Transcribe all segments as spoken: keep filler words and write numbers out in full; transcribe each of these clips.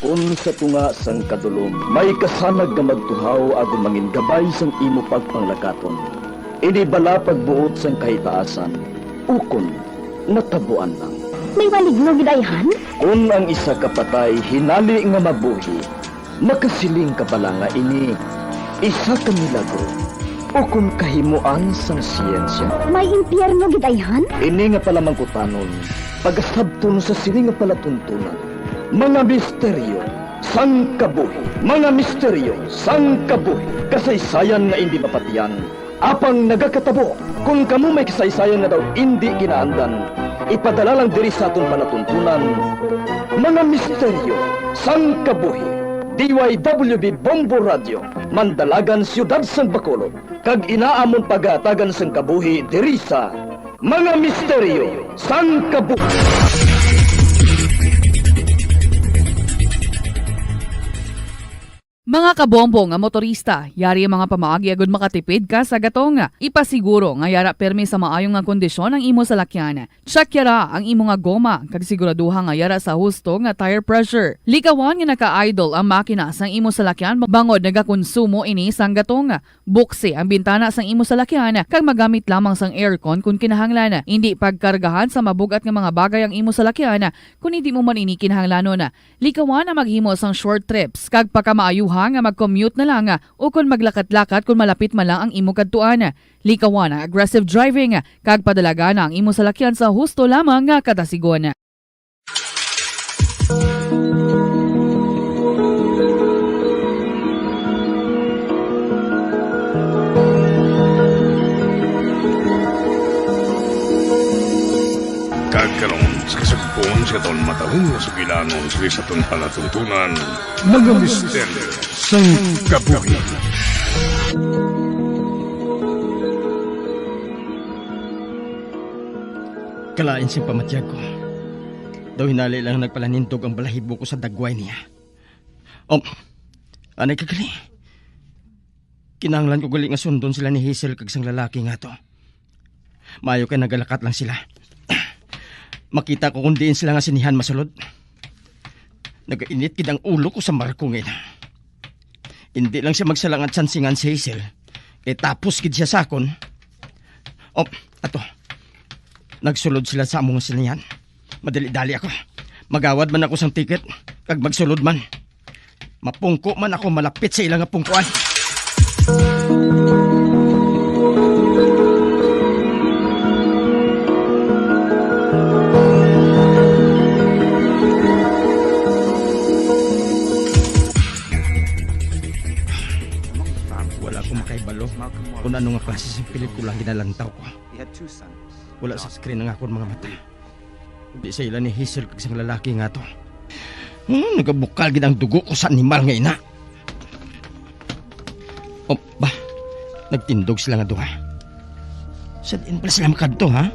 Kon sa tunga sang kadulom may kasanag nga magtuhaw agod mangin gabay sang imo pagpanglakaton, ini bala pagbuot sang kahitaasan, ukon natabuan lang. May maligno gid ayhan? Kon ang isa ka patay hinali nga mabuhi, makasiling ka bala nga ini isa ka milagro ukon kahimuan sang siyensya? May impyerno gid ayhan? Ini nga palamangkutanon, pagasabton sa sini nga palatuntunan. Mga misteryo sang kabuhi. Mga misteryo sang kabuhi. Kasaysayan nga indi mapatiyan, apang nagakatabo. Kon kamo may kasaysayan nga daw indi ginaandan, ipadala lang diri sa aton palatuntunan. Mga misteryo sang kabuhi. D Y W B Bombo Radio, Mandalagan, Siyudad sang Bacolod, kag ina amon pagahatagan sang kabuhi diri sa Mga Misteryo sang Kabuhi. Mga kabombo nga motorista, yari ang mga pamaagi agud makatipid ka sa gatong. Ipasiguro nga yara pirmi sa maayo nga kondisyon ang imo salakyan. Check yara ang imo nga goma kag siguraduha nga yara sa husto nga tire pressure. Likawan nga naka-idle ang makina sang imo salakyan bangod nagakonsumo ini sang gatong. Buksi ang bintana sang imo salakyan kag magamit lamang sang aircon kon kinahanglan. Indi pagkargahan sa mabug-at nga mga bagay ang imo salakyan kon hindi mo man ini kinahanglanon. Likawan ang maghimo sang short trips kag pakamaayuha nga mag-commute na lang ukon maglakat-lakat kon malapit man lang ang imo kadtuan. Likawan ang aggressive driving kag padalagana ang imo salakyan sa husto lamang nga kadasigon. Kag karon, sa kasugpon sa aton matarong nga sugilanon sa aton palatuntunan, mga misteryo sang kabuhi. Kalain sing pamatyag ko. Daw hinali lang nagpalanindog ang balahibo ko sa dagway niya. Oh, anay ka gali. Kinahanglan ko gali nga sundon sila ni Hazel kag sang lalaki nga to. Maayo kay nagalakat lang sila. Makita ko kung diin sila nga sinihan masulod. Nagainit gid ang ulo ko sa Marco ngayon. Hindi lang siya magsalangat sansingan si Hazel. Kay tapos gid siya sa akon. Oh, ato. Nagsulod sila sa among sinihan. Madali-dali ako. Magawad man ako sang ticket, kag magsulod man. Mapungko man ako malapit sa ila nga pungkuan. Wala ko makahibalo kung ano nga klase sing pelikula ang ginalantaw ko. Wala sa screen ang akon mga mata. Di sa ila ni Hazel kag sang lalaki nga to. Hmm, nagabukal gid ang dugo ko sa animal nga ina. Oh, ba? Nagtindog sila nga duha. Sa diin pala sila makadto, ha?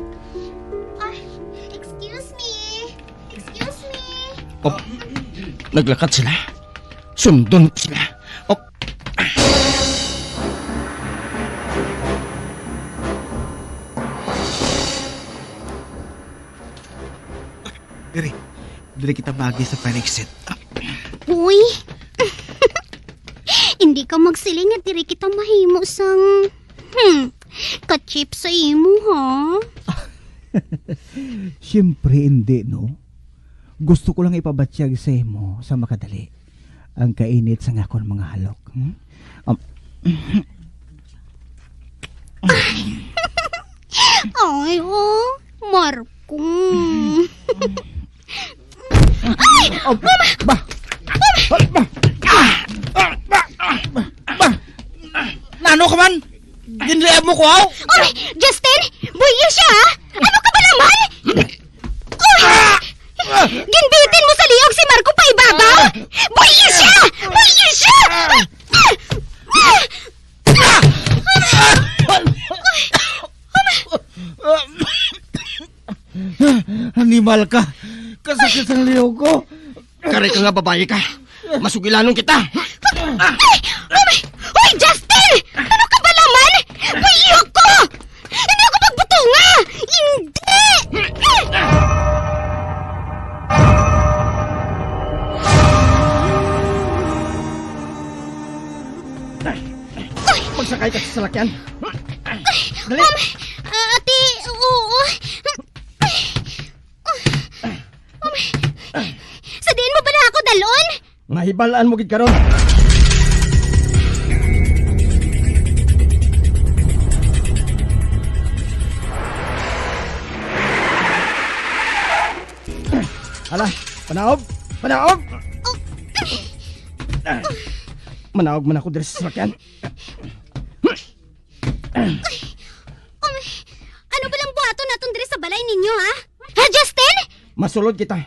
Ah, excuse me. Excuse me. Oh, naglakat sila. Sundon ko sila. Oh. Diri. Diri kita maagi sa fire exit. Uy! Hindi ka magsiling nga diri kita mahimo sang, hmm, ka-cheap sa imo, ha? Siyempre, hindi, no? Gusto ko lang ipabatyag sa imo sa makadali ang kainit sa akon mga halok. Hmm? Um, Ay, oh, Marco. Ay! Oh, ba! Ba! Ba! Nano ka man? Ginliab mo ko, aw? Oy, Justin! Buhiya siya, ha? Ano ka ba naman? Oy! Ginbitin mo sa liog si Marco pa ibabaw? Buhiya siya! Buhiya siya! Animal ka! Kasakit ang liog ko! Kari ka nga babayi ka! Masugilanon kita! Ay! Uy! Uy, Justin! Ano ka ba naman? Buhiya ko! Hindi ako magbutunga! Hindi! Ay, sa salakyan. Dali. Ah, ate, oo. Sa diin mo bala ako dalon? Mahibalaan mo gid karon. Hala, panaog! Panaog! Manaog man ako diri sa salakyan. Um, ano ba lang buhaton naton diri sa balay ninyo, ha? Ha, Justin? Masulod kita.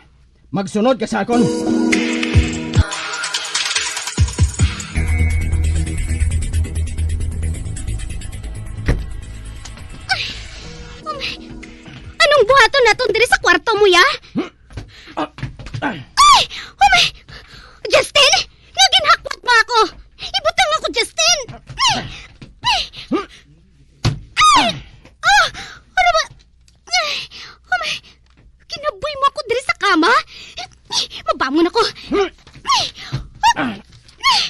Magsunod ka sa akon. Um, anong buhaton naton diri sa kwarto mo, ya? Ay! Oh my! Justin! Nga ginhakwat mo ako! Ibutang ako, Justin! Ay! Ay! Ay! Ah! Ano ba? Ay! Oh my! Kinabuhi mo ako diri sa kama? Mabangon ako! Ay!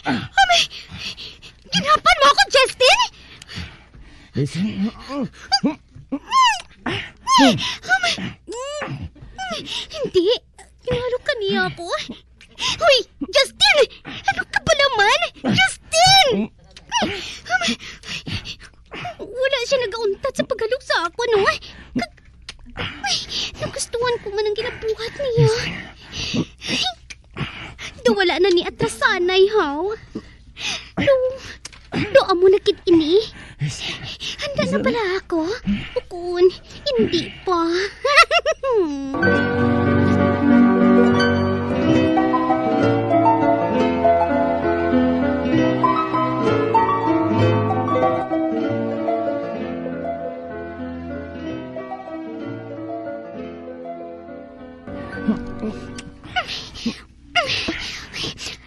Oh my! Ginhapan mo ako, Justin! Listen. Hindi. Ginhalo ka niya ako. Hoy, Justin! Ano ka ba naman? Justin! Wala siya nagauntat sa paghalok sa ako, no? Kag-, ay, nagustuhan ko man ang ginabuhat niya. Do wala na ni atrasanay, haw? Do, do amo na gid ini? Handa na bala ako? Ukon, hindi pa.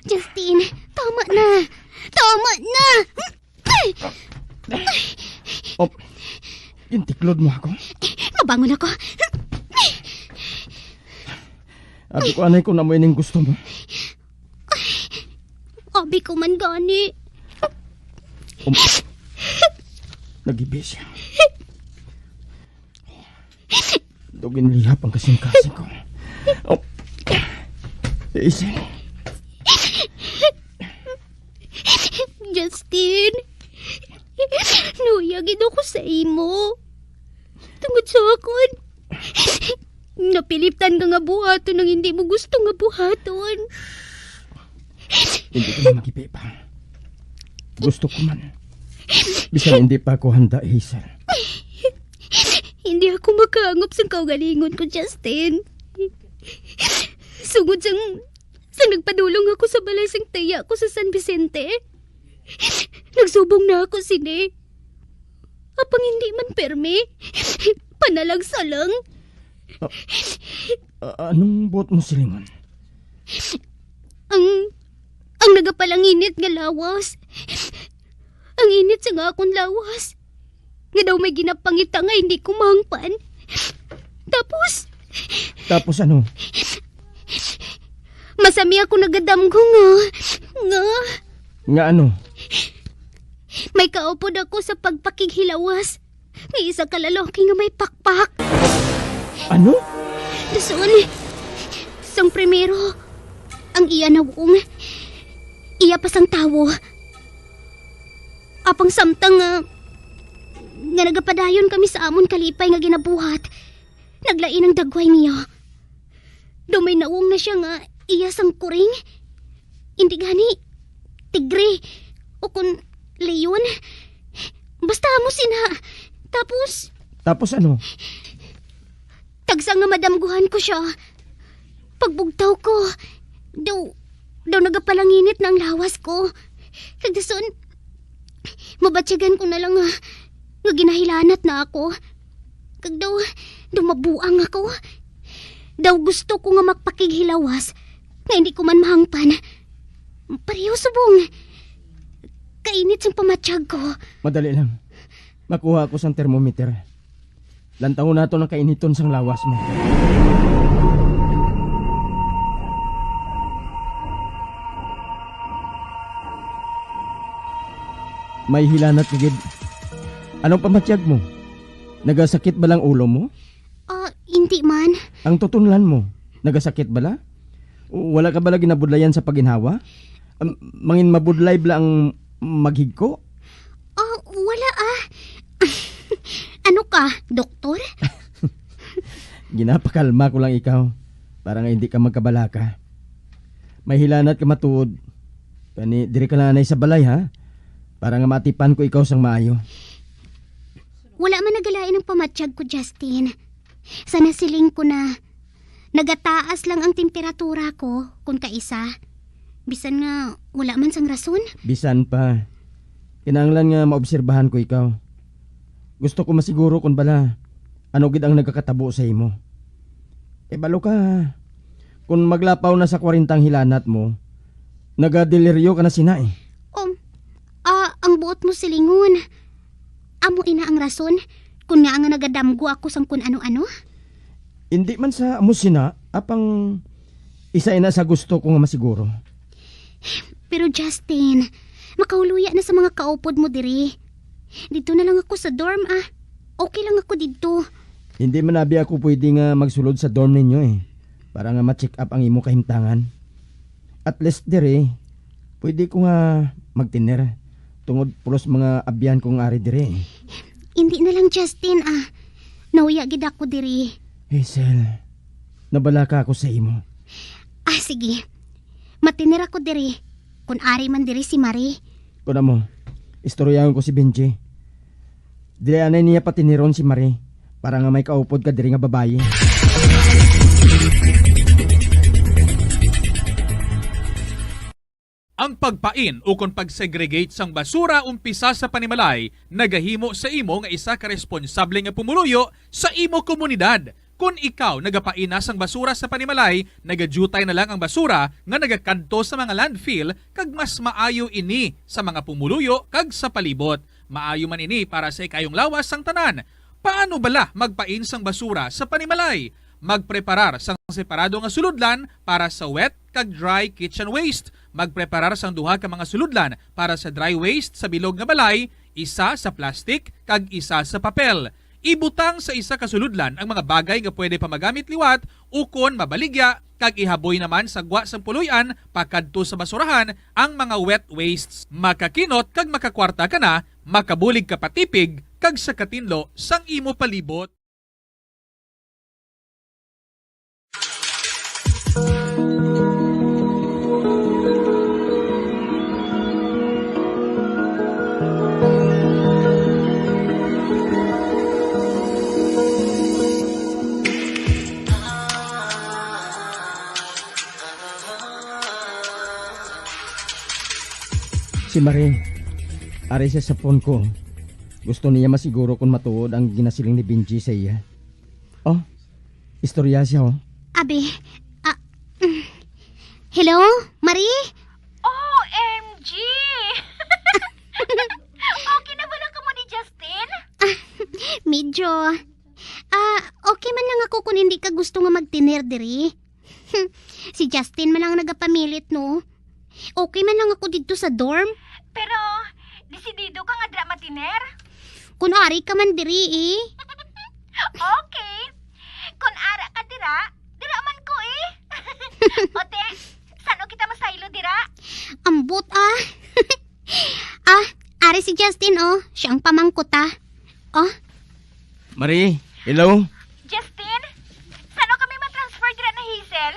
Justin, tama na. Tama na. Oh, gintiklod mo ako? Mabangon ako. Abi ko, anay, kung amo ining gusto mo. Abi ko man gani. Um, nag-ibi siya. Daw ginlihap ang kasing-kasing ko. Oh. Hazel. Justin, nahuya gid ako sa imo. Tungod sa akon, napilitan ka nga buhaton ang hindi mo gusto nga buhaton. Hindi ko na magipi pa. Gusto ko man. Bisan hindi pa ako handa, Hazel. Hindi ako makahangop sang kaugalingon ko, Justin. Sungod sang, sang nagpadulong ako sa balay sang tiya ko sa San Vicente, nagsubong na ako sini. Apang hindi man pirmi. Panalagsa lang. Ah, ah, anong buot mo silingon? Ang, ang nagapalanginit nga lawas. Ang init sa nga akon lawas. Nga daw may ginapangita nga hindi ko mahangpan. Tapos, tapos ano? Masami ako nagadamgo nga, nga, nga ano? May kaupod ako sa pagpakighilawas. May isa ka lalaki nga may pakpak. Ano? Dason, sang primero, ang iya nawong, iya pa sang tawo. Apang samtang nga, nga nagapadayon kami sa amon kalipay nga ginabuhat, naglain ang dagway niya. Daw may nawong na siya nga iya sang kuring. Indi gani, tigre, o kon leon. Basta amo sina. Tapos, tapos ano? Tagsa nga madamguhan ko siya. Pagbugtaw ko, daw, daw nagapalanginit na ang lawas ko. Kag dason, mabatyagan ko na lang nga, nga ginahilanat na ako. Kag daw, daw mabuang ako. Daw gusto ko nga magpakighilawas, nga hindi ko man mahangpan. Pareho subong. Kainit sang pamatyag ko. Madali lang. Makuha ako sang thermometer. Lantawon naton ang kainiton sang lawas mo. May hilanat ka gid. Anong pamatyag mo? Nagasakit ba lang ulo mo? Ah, hindi man. Ang tutunlan mo, nagasakit bala? Wala ka bala ginabudlayan sa paginhawa? Am, mangin mabudlay bala ang maghigko? Ah, wala, ah. Ano ka, doktor? Ginapakalma ko lang ikaw para nga hindi ka magkabalaka. May hilanat ka matuod. Kani, diri ka lang anay sa balay, ha? Para nga matipan ko ikaw sang maayo. Wala man nagalain ang pamatyag ko, Justin. Sa nasiling ko na, nagataas lang ang temperatura ko kung kaisa. Bisan nga wala man sang rason. Bisan pa, kinahanglan nga maobserbahan ko ikaw. Gusto ko masiguro kung bala ano gid ang nagakatabo sa imo. Kay balo ka, kung maglapaw na sa kwarenta ang hilanat mo, nagadeliryo ka na sina eh. Um, ah, ang buot mo silingon. Amo ina ang rason kung ngaa nga nagadamgo ako sang kun ano-ano? Hindi man sa amo sina, apang isa ina sa gusto ko nga masiguro. Pero Justin, makauluya na sa mga kaupod mo diri. Didto na lang ako sa dorm, ah. Okay lang ako didto. Hindi man abi ako pwede nga magsulod sa dorm ninyo eh, para nga ma-check up ang imo kahimtangan. At least diri, pwede ko nga magtener tungod pulos mga abyan kong ari diri. Hindi na lang, Justin, ah. Nauya gid ako diri. Hazel, nabalaka ako sa imo. Ah, sige. Matiner ako diri. Kun ari man diri si Marie. Kun amo, istoryahan ko si Benji. Dili anay niya patineron si Marie para nga may kaupod ka diri nga babayi. Ang pagpain ukon pag-segregate sang basura umpisa sa panimalay nagahimo sa imo nga isa ka responsable nga pumuluyo sa imo komunidad. Kon ikaw nagapain na sang basura sa panimalay, nagadyutay na lang ang basura nga nagakadto sa mga landfill, kag mas maayo ini sa mga pumuluyo kag sa palibot. Maayo man ini para sa ikayong lawas sang tanan. Paano bala magpain sang basura sa panimalay? Magpreparar sang separado nga sulodlan para sa wet kag dry kitchen waste. Magpreparar sang duha ka mga sulodlan para sa dry waste sa bilog nga balay, isa sa plastic kag isa sa papel. Ibutang sa isa ka sulodlan ang mga bagay nga pwede pa magamit liwat ukon mabaligya, kag ihaboy naman sa gwa sang puloy-an pakadto sa basurahan ang mga wet wastes. Makakinot kag makakwarta ka na, makabulig ka pa tipig kag sa katinlo sang imo palibot. Si Marie, ari siya sa phone ko. Gusto niya masiguro kung matuod ang ginasiling ni Benji sa iya. Oh, istorya siya, oh. Abi, ah, mm. Hello, Marie? O M G! Okay na bala kamo ni Justin? Ah, medyo. Ah, okay man lang ako kung hindi ka gusto nga magtener diri. Si Justin man lang nagapamilit, no? Okay man lang ako didto sa dorm. Pero, desidido ka nga dira matiner? Kun ari ka man diri, eh. Okay. Kun ara ka dira, dira man ko, eh. O, te, san-o kita masaylo dira? Ambot, ah. Ah, ari si Justin, oh. Siya ang pamangkot, ah. Oh. Marie, hello? Justin, san-o kami matransfer dira ni Hazel?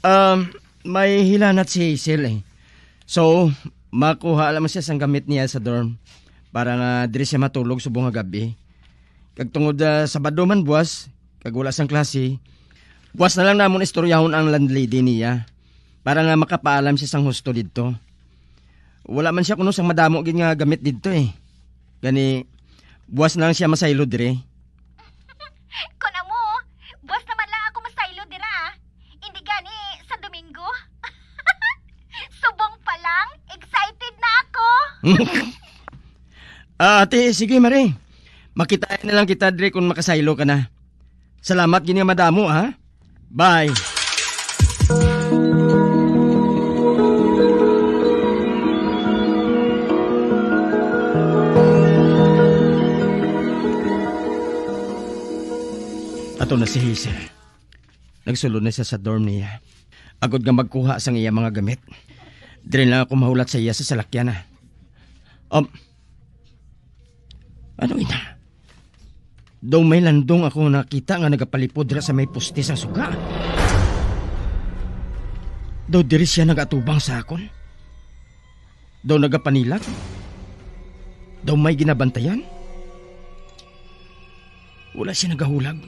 Um, may hilanat si Hazel, eh. So, makuha lang siya sang gamit niya sa dorm para nga diri siya matulog subong nga gab-i. Kag tungod, ah, Sabado man buwas, kag wala sang klase, buwas na lang namon istoryahon ang landlady niya para nga makapaalam siya sang husto didto. Wala man siya kuno sang madamo gid nga gamit didto, eh. Gani, buwas na lang siya masaylo diri. Kon amo, buwas naman lang ako masaylo dira, ah. Indi gani sa Domingo. Subong pa lang, excited na ako. Ah, ate, sige, Mare. Makita na lang kita diri kung makasaylo ka na. Salamat gid nga madamo, ha? Bye. Ito na si Hazel. Nagsulod na siya sa dorm niya. Agod nga magkuha sang iya mga gamit. Diri lang ako mahulat sa iya sa salakyan, ah. Um, ano ina? Daw may landong ako nakita nga nagapalipod dira sa may poste sang suga. Daw diri siya nagatubang sa akon. Daw nagapanilag. Daw may ginabantayan. Wala siya nagahulag.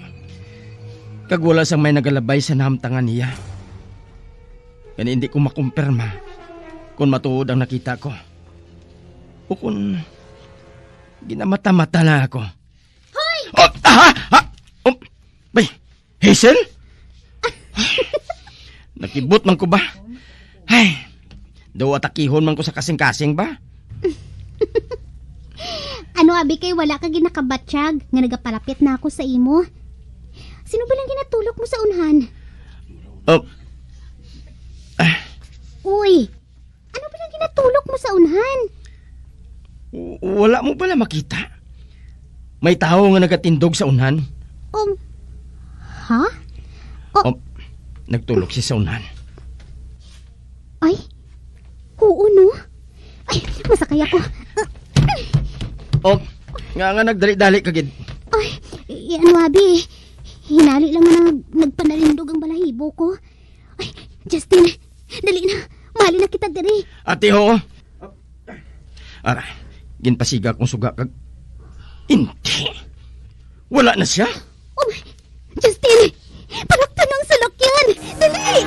Kag wala sang may nagalabay sa nahamtangan niya. Gani hindi ko makumpirma kung matuod ang nakita ko o kung ginamata-mata na ako. Hoy! Oh, ha? Ha? Oh, bay, Hazel? Nakibot man ko ba? Ay, daw atakihon man ko sa kasing-kasing ba? Ano abi kay wala ka ginakabatyag nga nagapalapit na ako sa imo? Sino ba lang ginatulok mo sa unhan? Oh, Uy, ano ba lang ginatulok mo sa unhan? W- wala mo pala makita? May tawo nga nagatindog sa unhan. Um, ha? Oh, nagtulok siya sa unhan. Ay, oo no. Ay, masakay ako. Oh, nga nga nagdali-dali ka gid. Ay, i- ano abi? Hinali lang nga nag nagpanalindog ang balahibo ko. Ay, Justin, dali na. Mali na kita diri. Ate, ho. Ara, ginpasiga kong suga kag... Hindi. Wala na siya. Oh, Justin, palakton ang salakyan. Dali!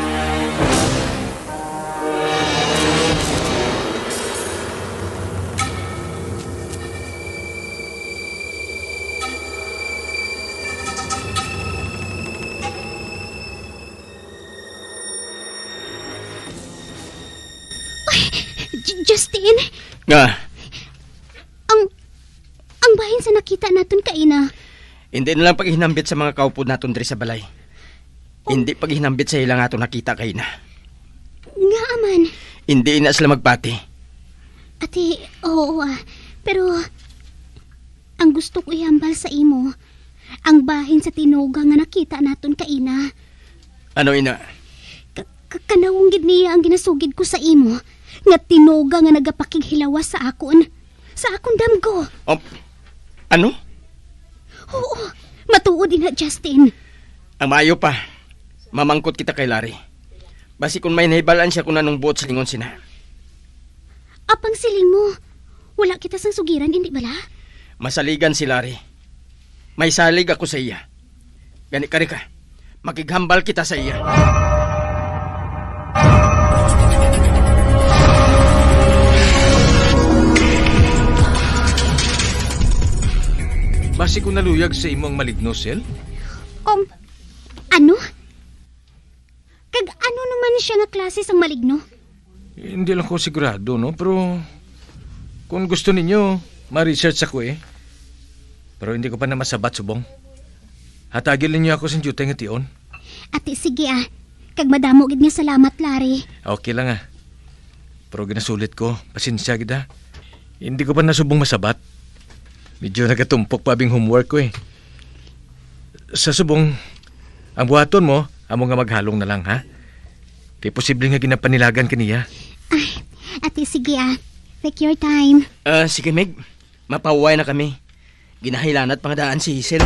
Ay, J- Justin, Nga, ang ang bahin sa nakita naton kaina. Hindi na lang paghinambit sa mga kaupod naton diri sa balay. Hindi paghinambit sa ilang ato nakita kaina. Nga man. Hindi na sila magpati. Ati, oo ah. Pero ang gusto ko ihambal sa imo, ang bahin sa tinuga nga nakita naton kaina. Ano ina? Ka- ka- kanawong gid niya ang ginasugid ko sa imo, nga tinuga nga nagapakighilawas sa akon, sa akon damgo. Um, ano? Oo, matuod ina, Justin. Ang maayo pa, mamangkot kita kay Larry. Basi kung may nahibalaan siya kung anong buot silingon sina. Apang siling mo, wala kita sang sugiran, hindi bala? Masaligan si Larry. May salig ako sa iya. Gani kari ka, makighambal kita sa iya. Basi ko naluyag sa imo ang maligno, Sel? Um, ano? Kag ano naman siya nga klase sang maligno? Hindi lang ko sigurado, no? Pero kung gusto ninyo, ma-research ako eh. Pero hindi ko pa na masabat subong. Hatagin ninyo ako sa duty nga tion. Ati, sige ah. Kag madamo gid nga salamat, Larry. Okay lang ah. Pero ginasulit ko, pasensya gid ah. Hindi ko pa na subong masabat. Medyo nagatumpok pa abing homework ko eh. Sa subong, ang buhaton mo, amo nga maghalong na lang, ha? Kay posible nga ginapanilagan ka niya. Ay, ati, sige ah. Take your time. Ah, sige, Meg. Mapahuway na kami. Ginahilanat pa nga daan si Hazel.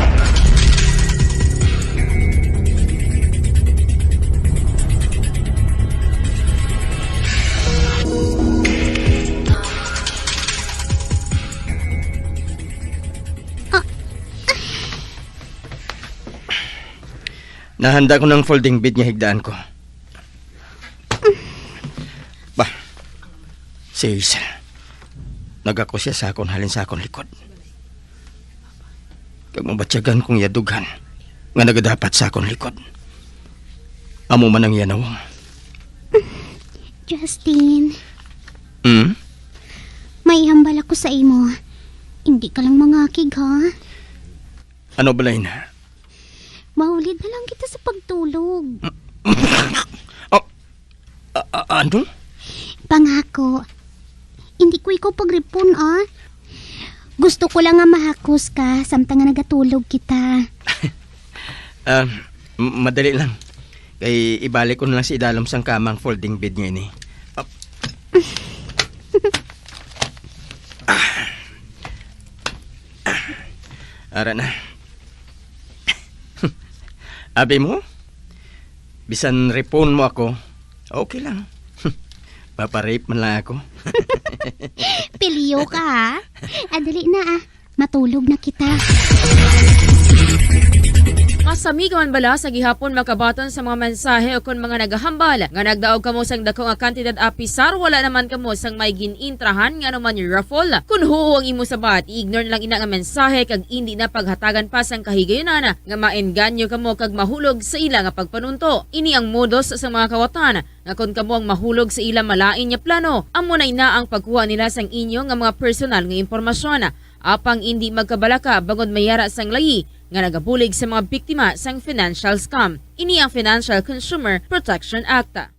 Nahanda ko ng folding bed nga higdaan ko. Ba, si Hazel, nagako siya sa akon halin sa akon likod. Kag mabatyagan kong iya dughan nga nagadapat sa akon likod. Amo man ang iya nawong. Justin, Hmm? may hambal ako sa imo. Hindi ka lang mangakig, ha? Ano bala ina? Mahulid na lang kita sa pagtulog. Oh, a- a- ano? Pangako, hindi ko ikaw pagripon, ah. Gusto ko lang nga mahakos ka samtang nga nagatulog kita. Ah, m-, madali lang. Kay ibalik ko na lang sa idalom sang kama ang folding bed nga ini. Ah. Ah. Ara na. Abi mo? Bisan ripon mo ako, okay lang. Paparip man lang ako. Pilyo ka, ha? Ah, dali na, ah. Matulog na kita. Masami ka man bala sa gihapon makabaton sa mga mensahe o kon mga nagahambal nga nagdaog kamo sang dako nga kantidad apisar wala naman kamo sang may gin-intrahan nga anuman raffle? Kon huo ang imo sabat, i-ignore na lang ina nga mensahe kag indi na paghatagan pa sang kahigayunan nga maengganyo kamo kag mahulog sa ila nga pagpanunto. Ini ang modus sa mga kawatan nga kon kamo ang mahulog sa ila malain nga plano, amo na ina ang pagkuha nila sang inyo nga mga personal nga impormasyon. Apang indi magkabalaka bangod may ara sang layi nga nagabulig sa mga biktima sang financial scam. Ini ang Financial Consumer Protection Act.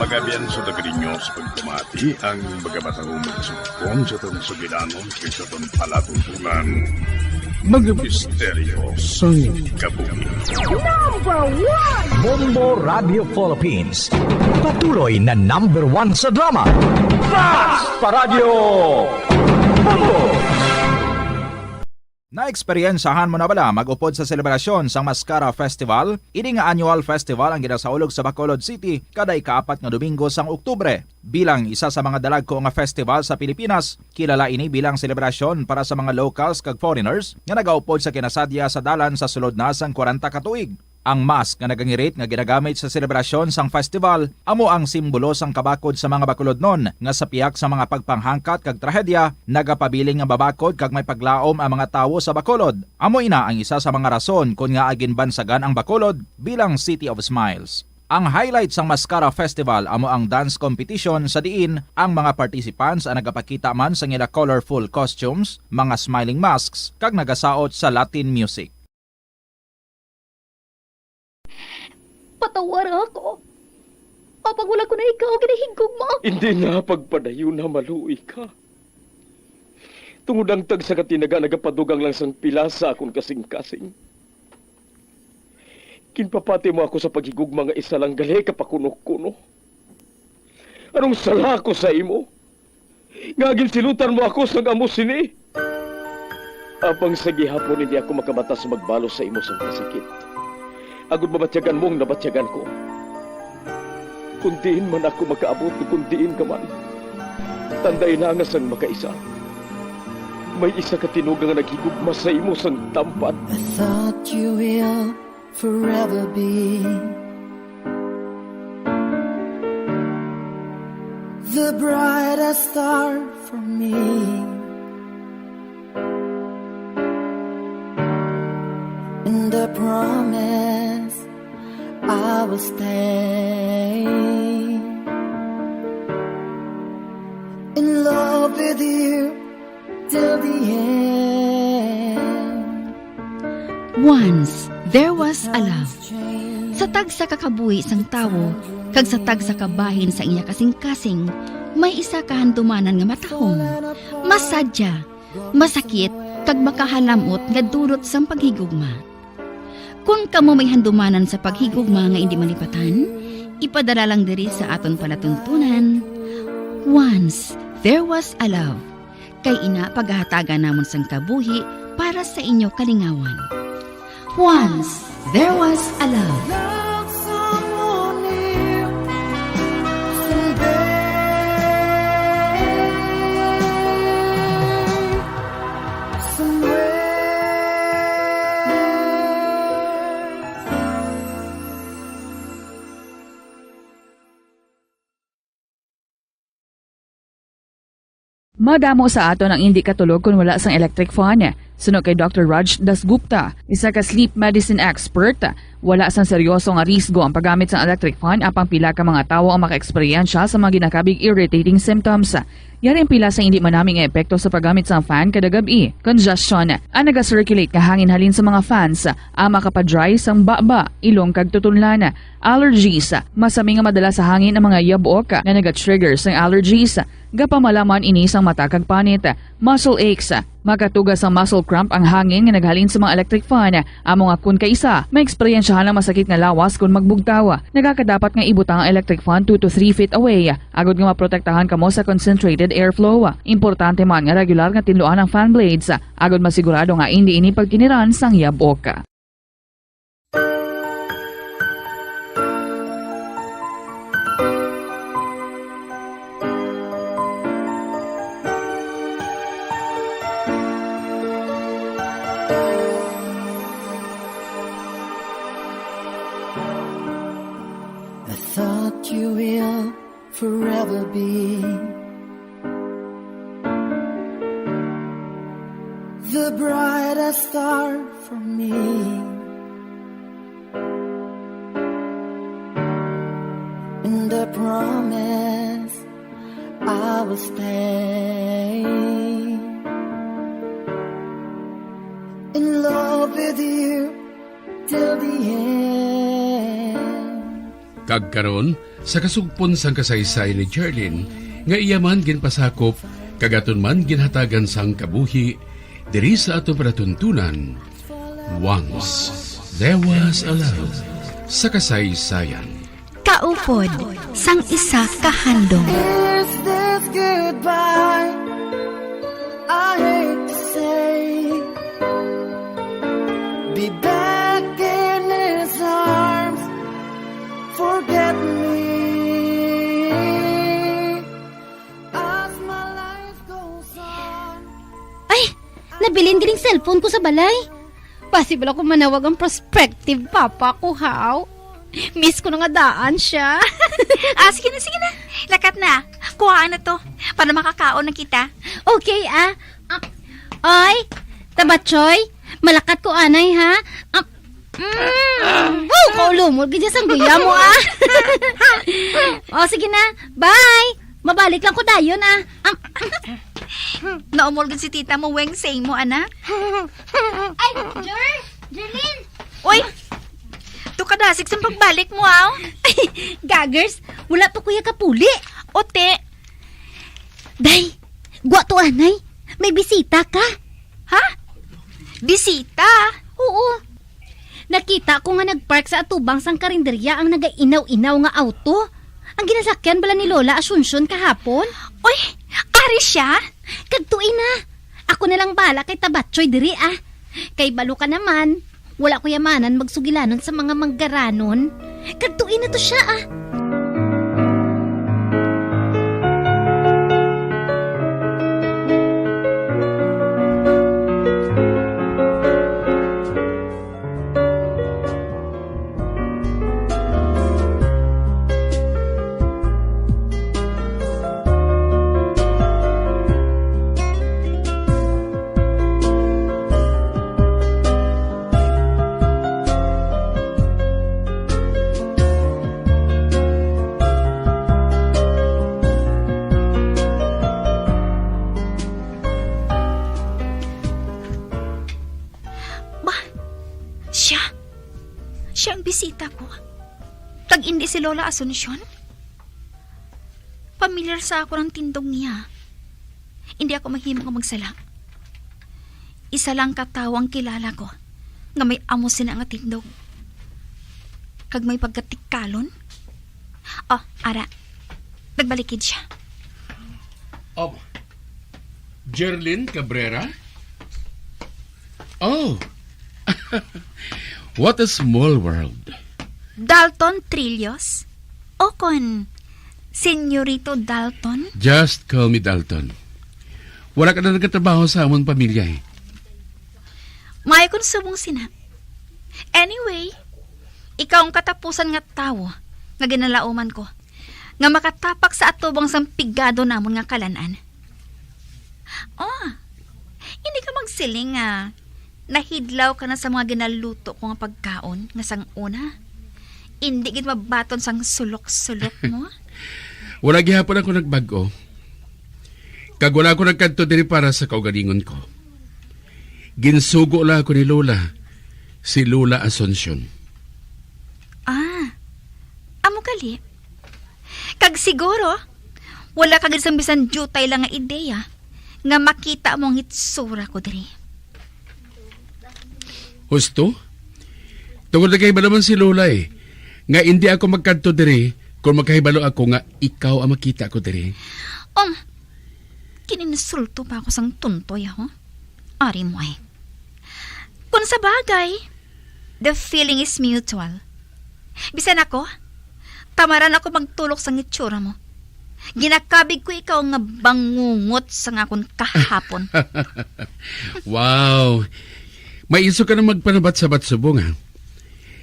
Magabian sa Dagriños. Pagpamati ang mga batahon sa kon sa tong sugilanon kay sa tong palatuntunan. Mga misteryo sang kabuhi. Number one! Bombo Radio Philippines. Patuloy na number one sa drama. Fast pa Radyo Bombo! Naeksperyensahan mo na bala mag-upod sa selebrasyon sang Mascara Festival? Ini nga annual festival ang ginasaulog sa Bacolod City kada ikaapat nga Domingo sang Oktubre. Bilang isa sa mga dalagko nga festival sa Pilipinas, kilala ini bilang selebrasyon para sa mga locals kag foreigners nga nagaupod sa kinasadya sa dalan sa sulod na sang kwarenta ka tuig. Ang mask nga nagangirit nga ginagamit sa selebrasyon sang festival amo ang simbolo sang kabakod sa mga Bacolodnon nga sa pihak sa mga pagpanghangkat kag trahedya, nagapabilin nga mabakod kag may paglaom ang mga tawo sa Bacolod. Amo ina ang isa sa mga rason kon ngaa ginbansagan ang Bacolod bilang City of Smiles. Ang highlight sang Mascara Festival amo ang dance competition sa diin ang mga participants ang nagapakita man sang ila colorful costumes, mga smiling masks, kag nagasaot sa Latin music. Patawara ako. Apang wala ko na ikaw ginahigugma. Hindi na pagpadayon na maluoy ka. Tungod ang tagsa ka tinaga nagapadugang lang sang pila sa akon kasing-kasing. Ginpapati mo ako sa paghigugma nga isa lang gali ka pakuno-kuno. Anong sala ko sa imo? Nga ginsilutan mo ako sang amo sini? Apang sa gihapon hindi ako makabatas magbalos sa imo sang kasakit. Agod mabatyagan mo ang nabatyagan ko. Kung diin man ako makaabot, kung diin ka man, tanday na nga sang makaisa, may isa ka tinuga nga naghigugma sa imo sang tampad. I thought you will forever be the brightest star for me. And I promise I will stay in love with you till the end. Once there was a love. Sa tagsa ka kabuhi sang tawo kag sa tagsa ka bahin sa iya kasing-kasing, may isa ka handumanan nga matahom, masadya, masakit, kag makahalam-ot nga dulot sang paghigugma. Kon kamo may handumanan sa paghigugma nga indi malipatan, ipadala lang diri sa aton palatuntunan. Once there was a love. Kay ina pagahatagan namon sang kabuhi para sa inyo kalingawan. Once there was a love. Madamo sa aton ang indi katulog kon wala sang electric fan. Suno kay Doctor Raj Dasgupta, isa ka sleep medicine expert, Wala sang seryoso nga risgo ang paggamit sang electric fan, apang pila ka mga tawo ang makaeksperyensya sa mga ginakabig irritating symptoms. Yari ang pila sa indi manami nga epekto sa paggamit sang fan kada gab-i. Congestion. Ang naga-circulate nga hangin halin sa mga fans ang makapadry sang baba, ilong kag tutunlan. Allergies. Masami nga madala sa hangin ang mga yab-ok nga naga-trigger sang allergies. Gapamalaman ini sang mata kag panit. Muscle aches. Makatuga sa muscle cramp ang hangin nga naghalin sa mga electric fan. Amo nga kon kaisa, maeksperiensyahan ang masakit nga lawas kon magbugtaw. Nagakadapat nga ibutang ang electric fan two to three feet away, agod nga maprotektahan kamo sa concentrated airflow. Importante man nga regular nga tinluan ang fan blades, agod masigurado nga indi ini pagkiniran sang yab-ok. I thought you will forever be the brightest star for me. And I promise I will stay in love with you till the end. Kag karon, sa kasugpon sang kasaysayan ni Jerlyn, nga iya man ginpasakop, kag aton man ginhatagan sang kabuhi, diri sa aton palatuntunan, Once There Was a Love, sa kasaysayan. Kaupod sang isa ka handom. Is this goodbye? I hate to say, be back in his arms. Forget me as my life goes on. Ay, nabilin gid ang cellphone ko sa balay. Possible ako manawag ang prospective papa ko, haw? Miss ko na nga daan siya. Ah, sige na, sige na. Lakat na. Kuhaan na to. Para makakaon na kita. Okay, ah. Ah, oy, Tabachoy, malakat ko anay, ha? Ah, mm. Oh, kaulumol gid sang guya mo, ah. Oh, sige na. Bye. Mabalik lang ko dayon, ah. Ah, naumol gid si tita mo, weng, say mo, ana. Ay, Jer-, Jerlyn! Uy! To kadasig sa pagbalik mo, aw. Ay, gagers, wala pa kuya kapuli. Ote. Day, gwa to, anay. May bisita ka. Ha? Bisita? Oo. Nakita ko nga nagpark sa atubang sang karinderya ang nagainaw-inaw nga auto. Ang ginasakyan bala ni Lola Asuncion kahapon? Oy, ari siya? Kadtoi na. Ako na lang bala kay Tabatsoy diri, ah. Kay balo ka naman, wala ko yamanan magsugilanon sa mga manggaranon. Kadtoi na to siya, ah. Ba, siya? Siya ang bisita ko? Kag indi si Lola Asuncion? Pamilyar sa ako ang tindog niya. Indi ako mahimo nga magsala. Isa lang ka tawo ang kilala ko nga may amo sina nga tindog. Kag may pagkatikalon. Oh, ara. Nagbalikid siya. Oh, Jerlyn Cabrera? Oh, what a small world. Dalton Trillos? O kon, Senyorito Dalton? Just call me Dalton. Wala ka na nagkatrabaho sa amon pamilya, eh. Maayo kon subong sina. Anyway, ikaw ang katapusan nga tawo nga ginalauman ko nga makatapak sa atubang sang pigado namon nga kalan-an. Oh, hindi ka magsiling nga Nahidlaw ka na sa mga ginaluto ko nga pagkaon nga sang una? Indi gid mabaton sang sulok-sulok mo? Wala gihapon ako nagbag-o. Kag wala ako nagkadto diri para sa kaugalingon ko. Ginsugo lang ako ni Lola, si Lola Asuncion. Ah, amo gali? Kag siguro, wala ka gid sang bisan diutay lang nga ideya nga makita mo ang itsura ko diri. Husto? Tungod nagahibalo man si Lola, eh, nga indi ako magkadto diri kung makahibalo ako nga ikaw ang makita ko diri. Um, kininsulto pa ako sang tuntoy, ho? Ari mo, eh. Kung sa bagay, the feeling is mutual. Bisan ako, tamaran ako magtulok sang itsura mo. Ginakabig ko ikaw nga bangungot sang akon kahapon. Wow! May iso ka na magpanabat-sabat subong, ha?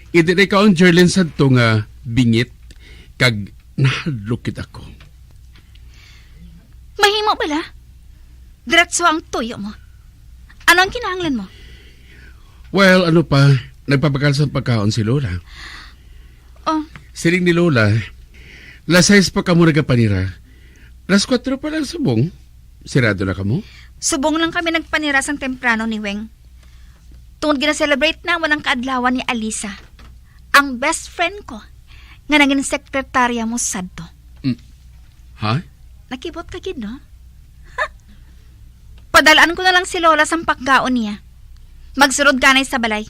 Indi na ikaw ang Jerlyn sadto nga bingit kag nahadlok gid ako. Mahimo bala? Diretso ang tuyo mo. Ano ang kinahanglan mo? Well, ano pa, nagpabakal sa pagkaon si Lola. Oh. Siling ni Lola, las sais pa kamo nagapanira. Las kuwatro pa lang subong. Sirado na kamo? Subong lang kami nagpanira sang temprano ni Weng. Tungod gina-celebrate namon ang kaadlawan ni Alisa, ang best friend ko, nga nangin sekretarya mo sadto. Mm. Ha? Nakibot ka gid, no? Padalaan ko na lang si Lola sang pagkaon niya. Magsulod ka anay sa balay.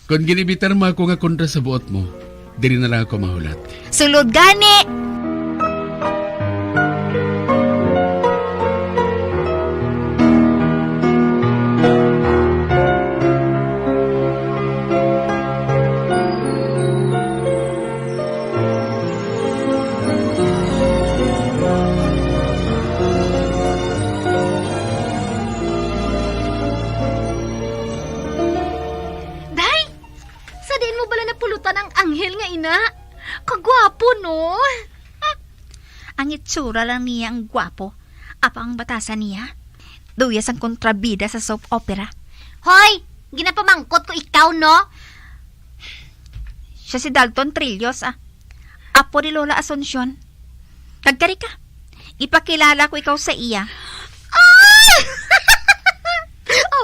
Kon ginibitar mo ako nga kontra sa buot mo, diri na lang ako mahulat. Sulod gani! Day! Sa diin mo bala napulutan ang anghel nga ina? Kagwapo, no? Ang itsura lang niya ang gwapo. Apang ang batasan niya, duya sang kontrabida sa soap opera. Hoy! Ginapamangkot ko ikaw, no? Siya si Dalton Trillos, ah. Apo ni Lola Asuncion. Nagkari ka. Ipakilala ko ikaw sa iya. Ah!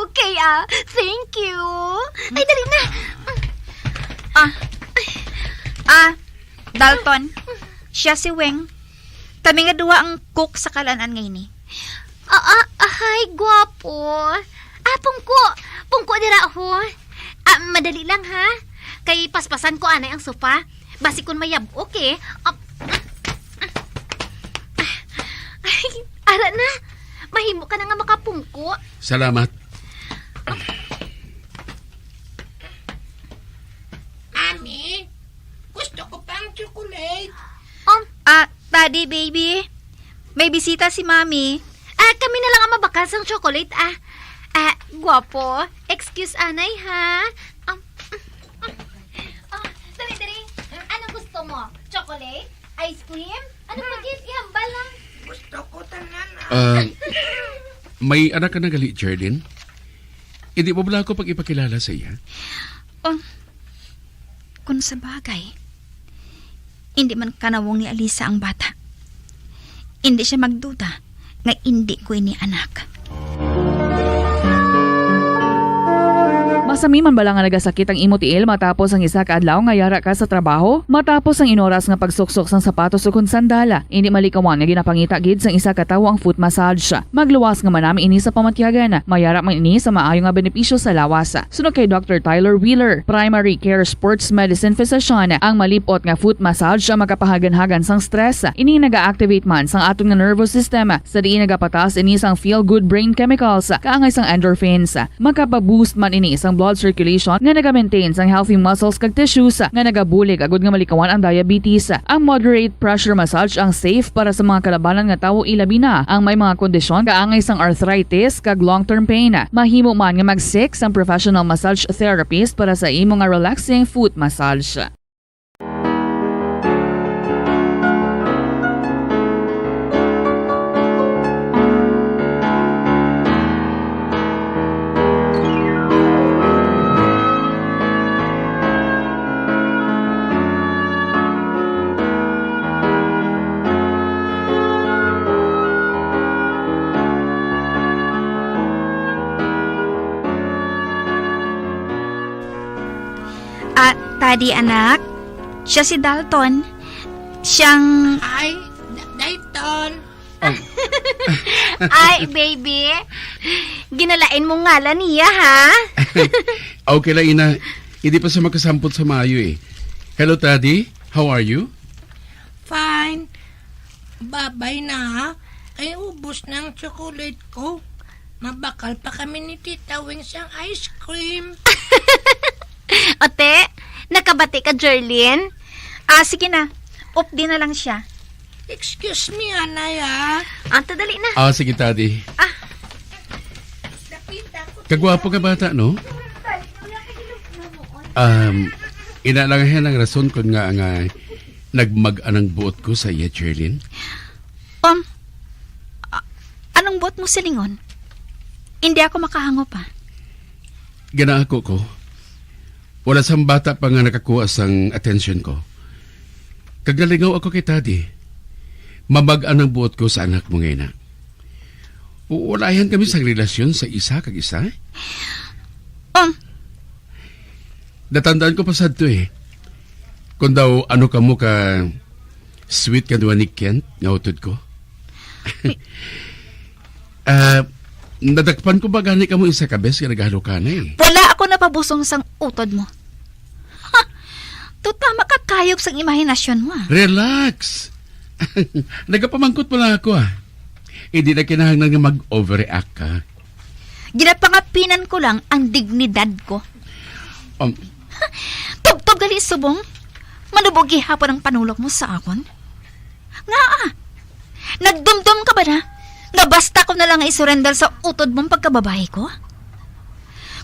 Okay, ah. Thank you. Ay, dali na. Ah. Ah, Dalton. Siya si Weng. Kami nga duha ang cook sa kalan-an nga ini. Ah, ah, ah, hi, gwapo. Ah, pungko. Pungko dira, ho. Ah, madali lang, ha? Kay paspasan ko anay ang sofa. Basi kun mayab-ok, eh. Ah, ay, ara na. Mahimo ka na nga makapungko. Salamat. Mami, gusto ko pang chocolate. Um, Ah, Daddy, baby, may bisita si Mami. Ah, kami na lang ang mabakal sang chocolate, ah. Ah, gwapo. Excuse, anay, ha? Um, ah, dali, dali. Anong gusto mo? Chocolate? Ice cream? Ano pa gid? Ihambal lang. Gusto ko tanan, ah. Ah, may anak ka na gali, Jardin? Hindi mo bala ako pag ipakilala sa iya? Oh, kung sa bagay, hindi man kanawong ni Alisa ang bata. Hindi siya magduda nga hindi ko ini anak. Masami man bala nga nagasakit ang imo tiil matapos ang isa ka adlaw nga yara ka sa trabaho? Matapos ang inoras nga pagsuksok sang sapatos ukon sandal, indi malikawan nga ginapangita gid sang isa ka tawo ang foot massage. Magluwas nga manami ini sa pamatyagan. Mayara man ini sa maayo nga benepisyo sa lawas. Suno kay Doctor Tyler Wheeler, primary care sports medicine physician, ang malip-ot nga foot massage ang makapahaganhagan sang stress. Ini naga-activate man sang aton nga nervous system, sa diin nagapataas ini sang feel-good brain chemicals, kaangay sang endorphins. Makapa-boost man ini sang blood circulation nga naga-maintain sang healthy muscles kag tissues nga nagabulig agud nga malikawan ang diabetes. Ang moderate pressure massage ang safe para sa mga kalabanan nga tawo, ilabi na ang may mga kondisyon kaangay sang arthritis kag long-term pain. Mahimo man nga mag-seek sang professional massage therapist para sa imo nga relaxing foot massage. Di, anak. Siya si Dalton. Siyang Ay, D-, Dalton. Ang Ay, baby. Ginalain mo ngalan niya, ha? Okay lang, ina. Hindi pa siya makasampot sa maayo, eh. Hello, Taddy. How are you? Fine. Babay na, ha? Kay ubos na ang chocolate ko. Mabakal pa kami ni Tita Wing sang ice cream. Ate, nakabati ka, Jerlyn? Ah, sige na. Updi na lang siya. Excuse me, anay, ah. Ante, dali na. Ah, sige, Taddy. Ah. Kagwapo nga bata, no? Um, ina lang yan ang rason kon ngaa nga nagmag-an ang buot ko sa iya, Jerlyn. Um, a-, anong buot mo silingon? Hindi ako makahangop, ah. Ganaako ko. Wala sang bata pa nga nakakuha sang atensyon ko. Kag nalingaw ako kay Tadi. Mabag-an ang buot ko sa anak mo nga ina. Wala yan kami sang relasyon sa isa kag isa. Um. Natandaan ko pa sadto, eh. Kung daw ano kamo ka sweet ka duwa ni Kent nga utod ko. Ah, nadakpan ko ba gani kamo isa ka bes nga nagahalukanay? Wala ako napabusong sang utod mo. Ha! Tutama ka kayog sang imahinasyon mo, ah. Relax. Nagapamangkot pa lang ako, ah. Hindi na kinahanglan nga mag-overreact ka. Ginapangapinan ko lang ang dignidad ko. Um, Tubtob gali subong. Manubo gihapon ang panulok mo sa akon. Ngaa? Nagdumdom ka ba na nga basta ko na lang nga isurrender sa utod mong pagkababayi ko?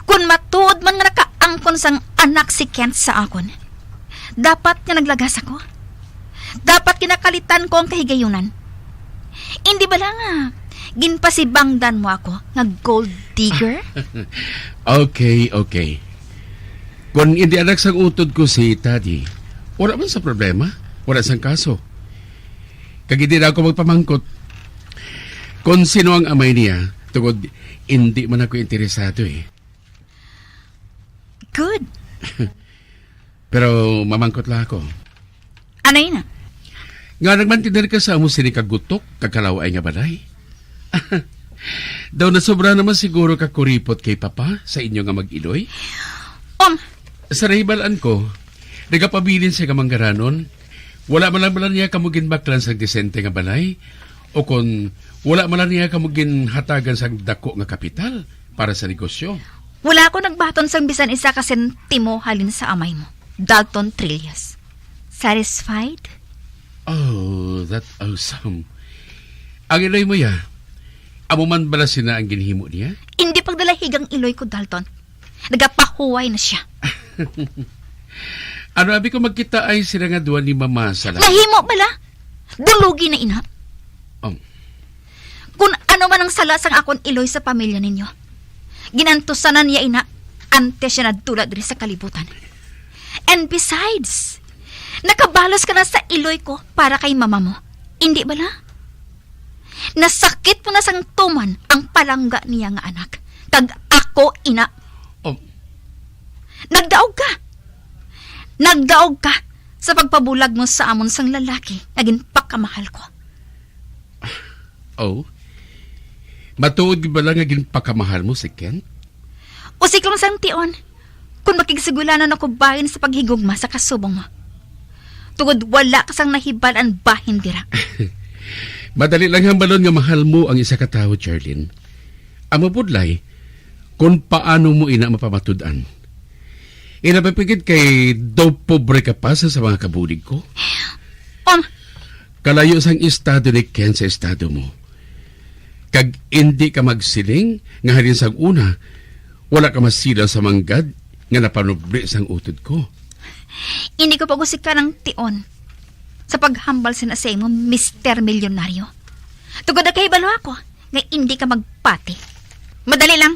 Kon matuod man nga nakaangkon sang anak si Kent sa akon, dapat nga naglagas ako. Dapat ginakalitan ko ang kahigayunan. Hindi bala nga ginpasibangdan mo ako nga gold digger? Okay, okay. Kon indi anak sang utod ko si Tadi, wala man sa problema, wala sang kaso. Kag hindi na ako magpamangkot kon sino ang amay niya, tungod indi man ako interesado, eh. Good. Pero mamangkot lang ako. Ano yun, ah? Nga nagmantener ka sa amo sini kagutok, kag kalaw-ay nga balay? Daw nasobra naman siguro ka kuripot kay Papa sa inyo nga mag-iloy? Um. Sa nahibalaan ko, nagapabilin siya nga manggaranon. Wala man lang bala niya kamo ginbaklan sang disente nga balay? O kon wala man lang niya kamo ginhatagan sang dako nga kapital para sa negosyo? Wala ako nagbaton sang bisan isa ka sentimo halin sa amay mo, Dalton Trillas. Satisfied? Oh, that awesome. Ang iloy mo, ya? Amo man bala sina ang ginhimo niya? Hindi pagdalahigang iloy ko, Dalton. Nagapahuway na siya. Ano abi ko magkita ay sila nga duwa ni Mama sa la- Nahimo bala? Dulugi na ina. Um. Kung ano man ang sala sang akon iloy sa pamilya ninyo, ginantusanan niya ina antes siya nadula diri sa kalibutan. And besides, nakabalos ka na sa iloy ko para kay mama mo. Hindi bala? Nasakit mo na sang tuman ang palangga niya nga anak, kag ako ina. Oh. Nagdaog ka. Nagdaog ka sa pagpabulag mo sa amon sang lalaki nga ginpakamahal ko. Oh? Matuod gid bala nga ginpakamahal mo si Ken? Usik lang sang tion, kung makigsugulanon ako bahin sa paghigugma sa kasubong mo. Tungod wala ka sang nahibal-an bahin dira. Madali lang hambalon nga mahal mo ang isa ka tawo, Charlene. Ang mabudlay, kung paano mo ina mapamatud-an. Ina, papigid kay daw pobre ka pa sa, sa mga kabulig ko. Um. Kalayo sang estado ni Ken sa estado mo. Kag indi ka magsiling nga halin sang una, wala ka masilaw sa manggad nga napanubli sang utod ko. Hindi ko pag-usikan ang tion sa paghambal sina sa imo, Mister Milyonaryo. Tungod nakahibalo ako nga indi ka magpati. Madali lang,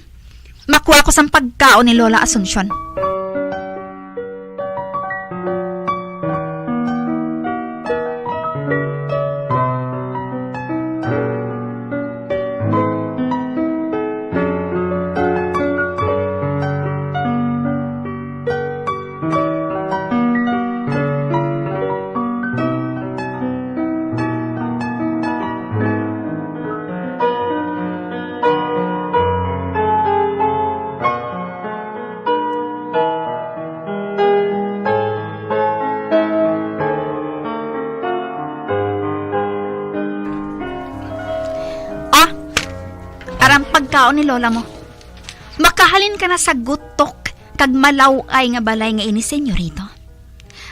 makuha ko sang pagkaon ni Lola Asuncion. pagkaon ni lola mo. Makahalin ka na sa gutok kag malaw-ay nga balay nga ini, senyorito.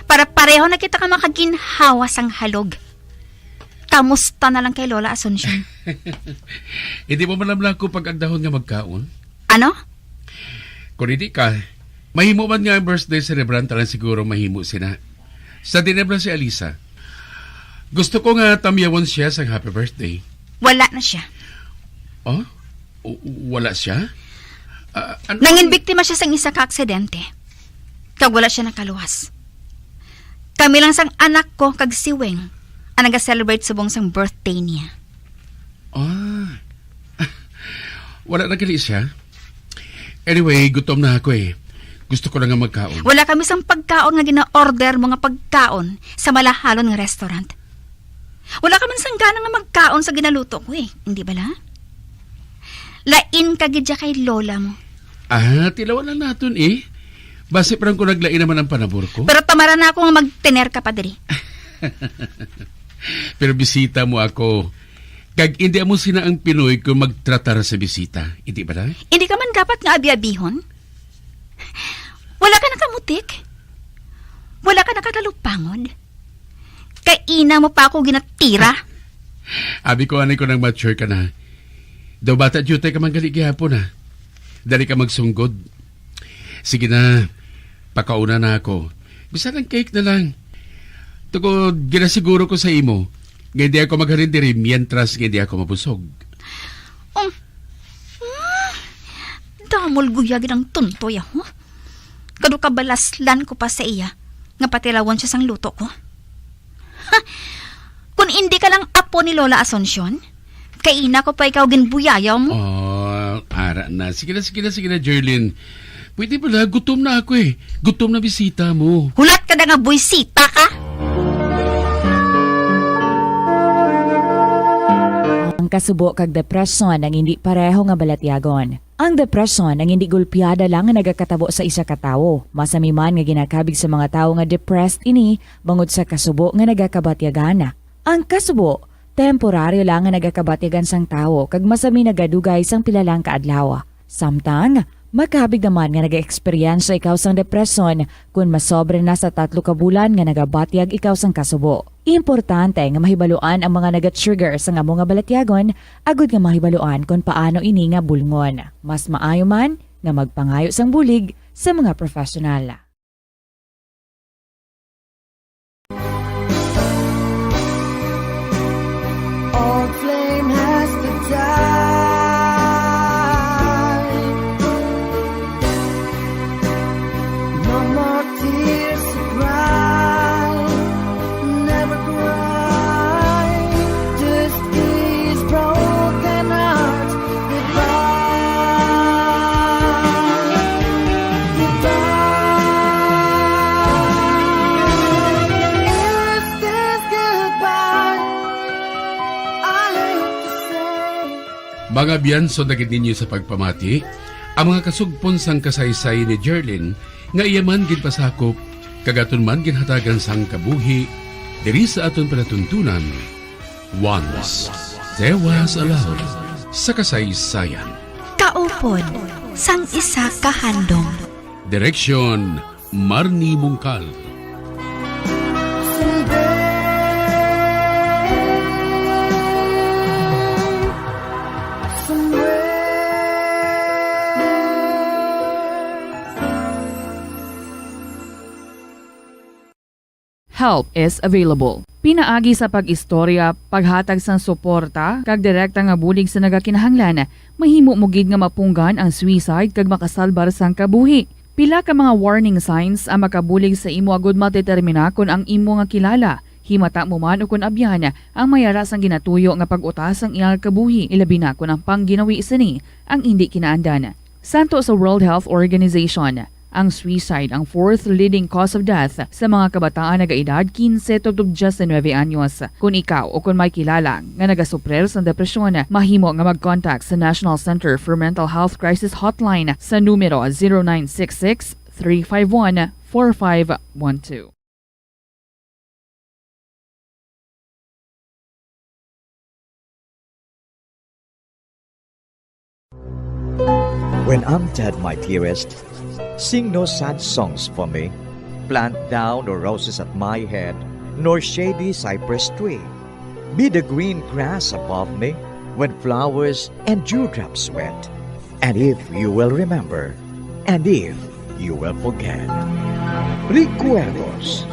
Para pareho na kita ka makaginhawa sang halog. Kamusta na lang kay Lola Asuncion? Hindi mo man lang ako pag-agdahon nga magkaon? Ano? Kung hindi ka, mahimo man nga ang birthday celebrant lang siguro mahimo sina. Sa dinner na si Alisa. Gusto ko nga tamyawon siya sang happy birthday. Wala na siya. Oh? W- wala siya? Ah, ano? Nangin biktima siya sang isa ka aksidente. Kag wala siya nakaluwas. Kami lang sang anak ko kag si Weng ang naga-celebrate subong sang birthday niya. Ah. Wala na gali siya? Anyway, gutom na ako eh. Gusto ko na nga magkaon. Wala kami sang pagkaon nga gina-order mo nga pagkaon sa malahalon nga restaurant. Wala ka man sang gana nga magkaon sa ginaluto ko eh. Hindi bala? Lain ka gid siya kay lola mo. Ah, tilawan lang naton eh. Basi parang ko naglain naman ang panabor ko. Pero tamara na ako nga magtener ka pa diri. Pero bisita mo ako. Kag hindi amo sina ang Pinoy kung magtratar sa bisita. Hindi bala? Hindi ka man dapat nga abi-abihon? Wala ka nakamutik? Wala ka nakatalupangod? Kaina mo pa ako ginatira? Abi ko, anay ko nang mature ka na. Daw bata jutay ka man gali gihapon, ha? Dali ka magsunggod. Sige na, pakauna na ako. Bisan ang cake na lang. Tungod, ginasiguro ko sa imo, nga hindi ako maghalin diri mientras nga hindi ako mabusog. Um, hmm, damol guyagin ang tuntoy, ah, huh? Kado kabalaslan ko pa sa iya nga patilawon siya sang luto ko. Ha! Kun indi ka lang apo ni Lola Asuncion, kaina ko pa ikaw ginbuyayaw mo. Oh, ara na. Sige na, sige na, sige na, Jerlyn. Pwede pala, gutom na ako eh. Gutom na bisita mo. Hulat ka na nga buwisita ka. Ang kasubo kag depresyon ang hindi pareho nga balatyagon. Ang depresyon ang hindi gulpiada lang nga nagakatabo sa isa ka tawo. Masami man nga ginakabig sa mga tawo nga depressed ini bangod sa kasubo nga nagakabatyagan. Ang kasubo, temporaryo lang nga nagakabatyagan sang tawo kag masami nagadugay sang pila lang ka adlaw. Samtang, makabig naman nga nag-eksperyensya ikaw sang depresyon kon masobra na sa tatlo ka bulan nga nagabatyag ikaw sang kasubo. Importante nga mahibaluan ang mga naga-trigger sang amo nga balatyagon agud nga mahibaluan kon paano ini nga bulngon. Mas maayo man nga magpangayo sang bulig sa mga professional. Old flame has to die. No more tears to cry. Never cry. Just these broken hearts. Goodbye. Goodbye. Is this goodbye? I hate to say. Mga biyanso na gid ninyo sa pagpamati, ang mga kasugpon sang kasaysay ni Jerlyn nga iya man ginpasakop kag aton man ginhatagan sang kabuhi diri sa aton palatuntunan. Once, there was a love sa kasaysayan. Kaupod sang isa ka handom. Direksyon, Marnie Mungkal. Help is available. Pinaagi sa pag-istorya, paghatag sang suporta, kag direkta nga bulig sa nagakinahanglan, mahimo mo gid nga mapunggan ang suicide kag makasalbar sang kabuhi. Pila ka mga warning signs ang makabulig sa imo agud madetermina kon ang imo nga kilala, himata mo man ukon abyan, ang may ara sang ginatuyo nga pag-utas sang iyang kabuhi, ilabi na kon ang pangginawi sini ang indi kinaandan. Santo sa World Health Organization, ang suicide ang fourth leading cause of death sa mga kabataan nagaedad quince tubtob diecinuebe anyos. Kon ikaw o kon may kilala nga nagasuprir sang depresyon, mahimo nga mag-contact sa National Center for Mental Health Crisis Hotline sa numero zero nine six six, three five one, four five one two. When I'm dead, my dearest, sing no sad songs for me. Plant thou no roses at my head, nor shady cypress tree. Be the green grass above me when flowers and dewdrops wet. And if you will remember, and if you will forget. Recuerdos,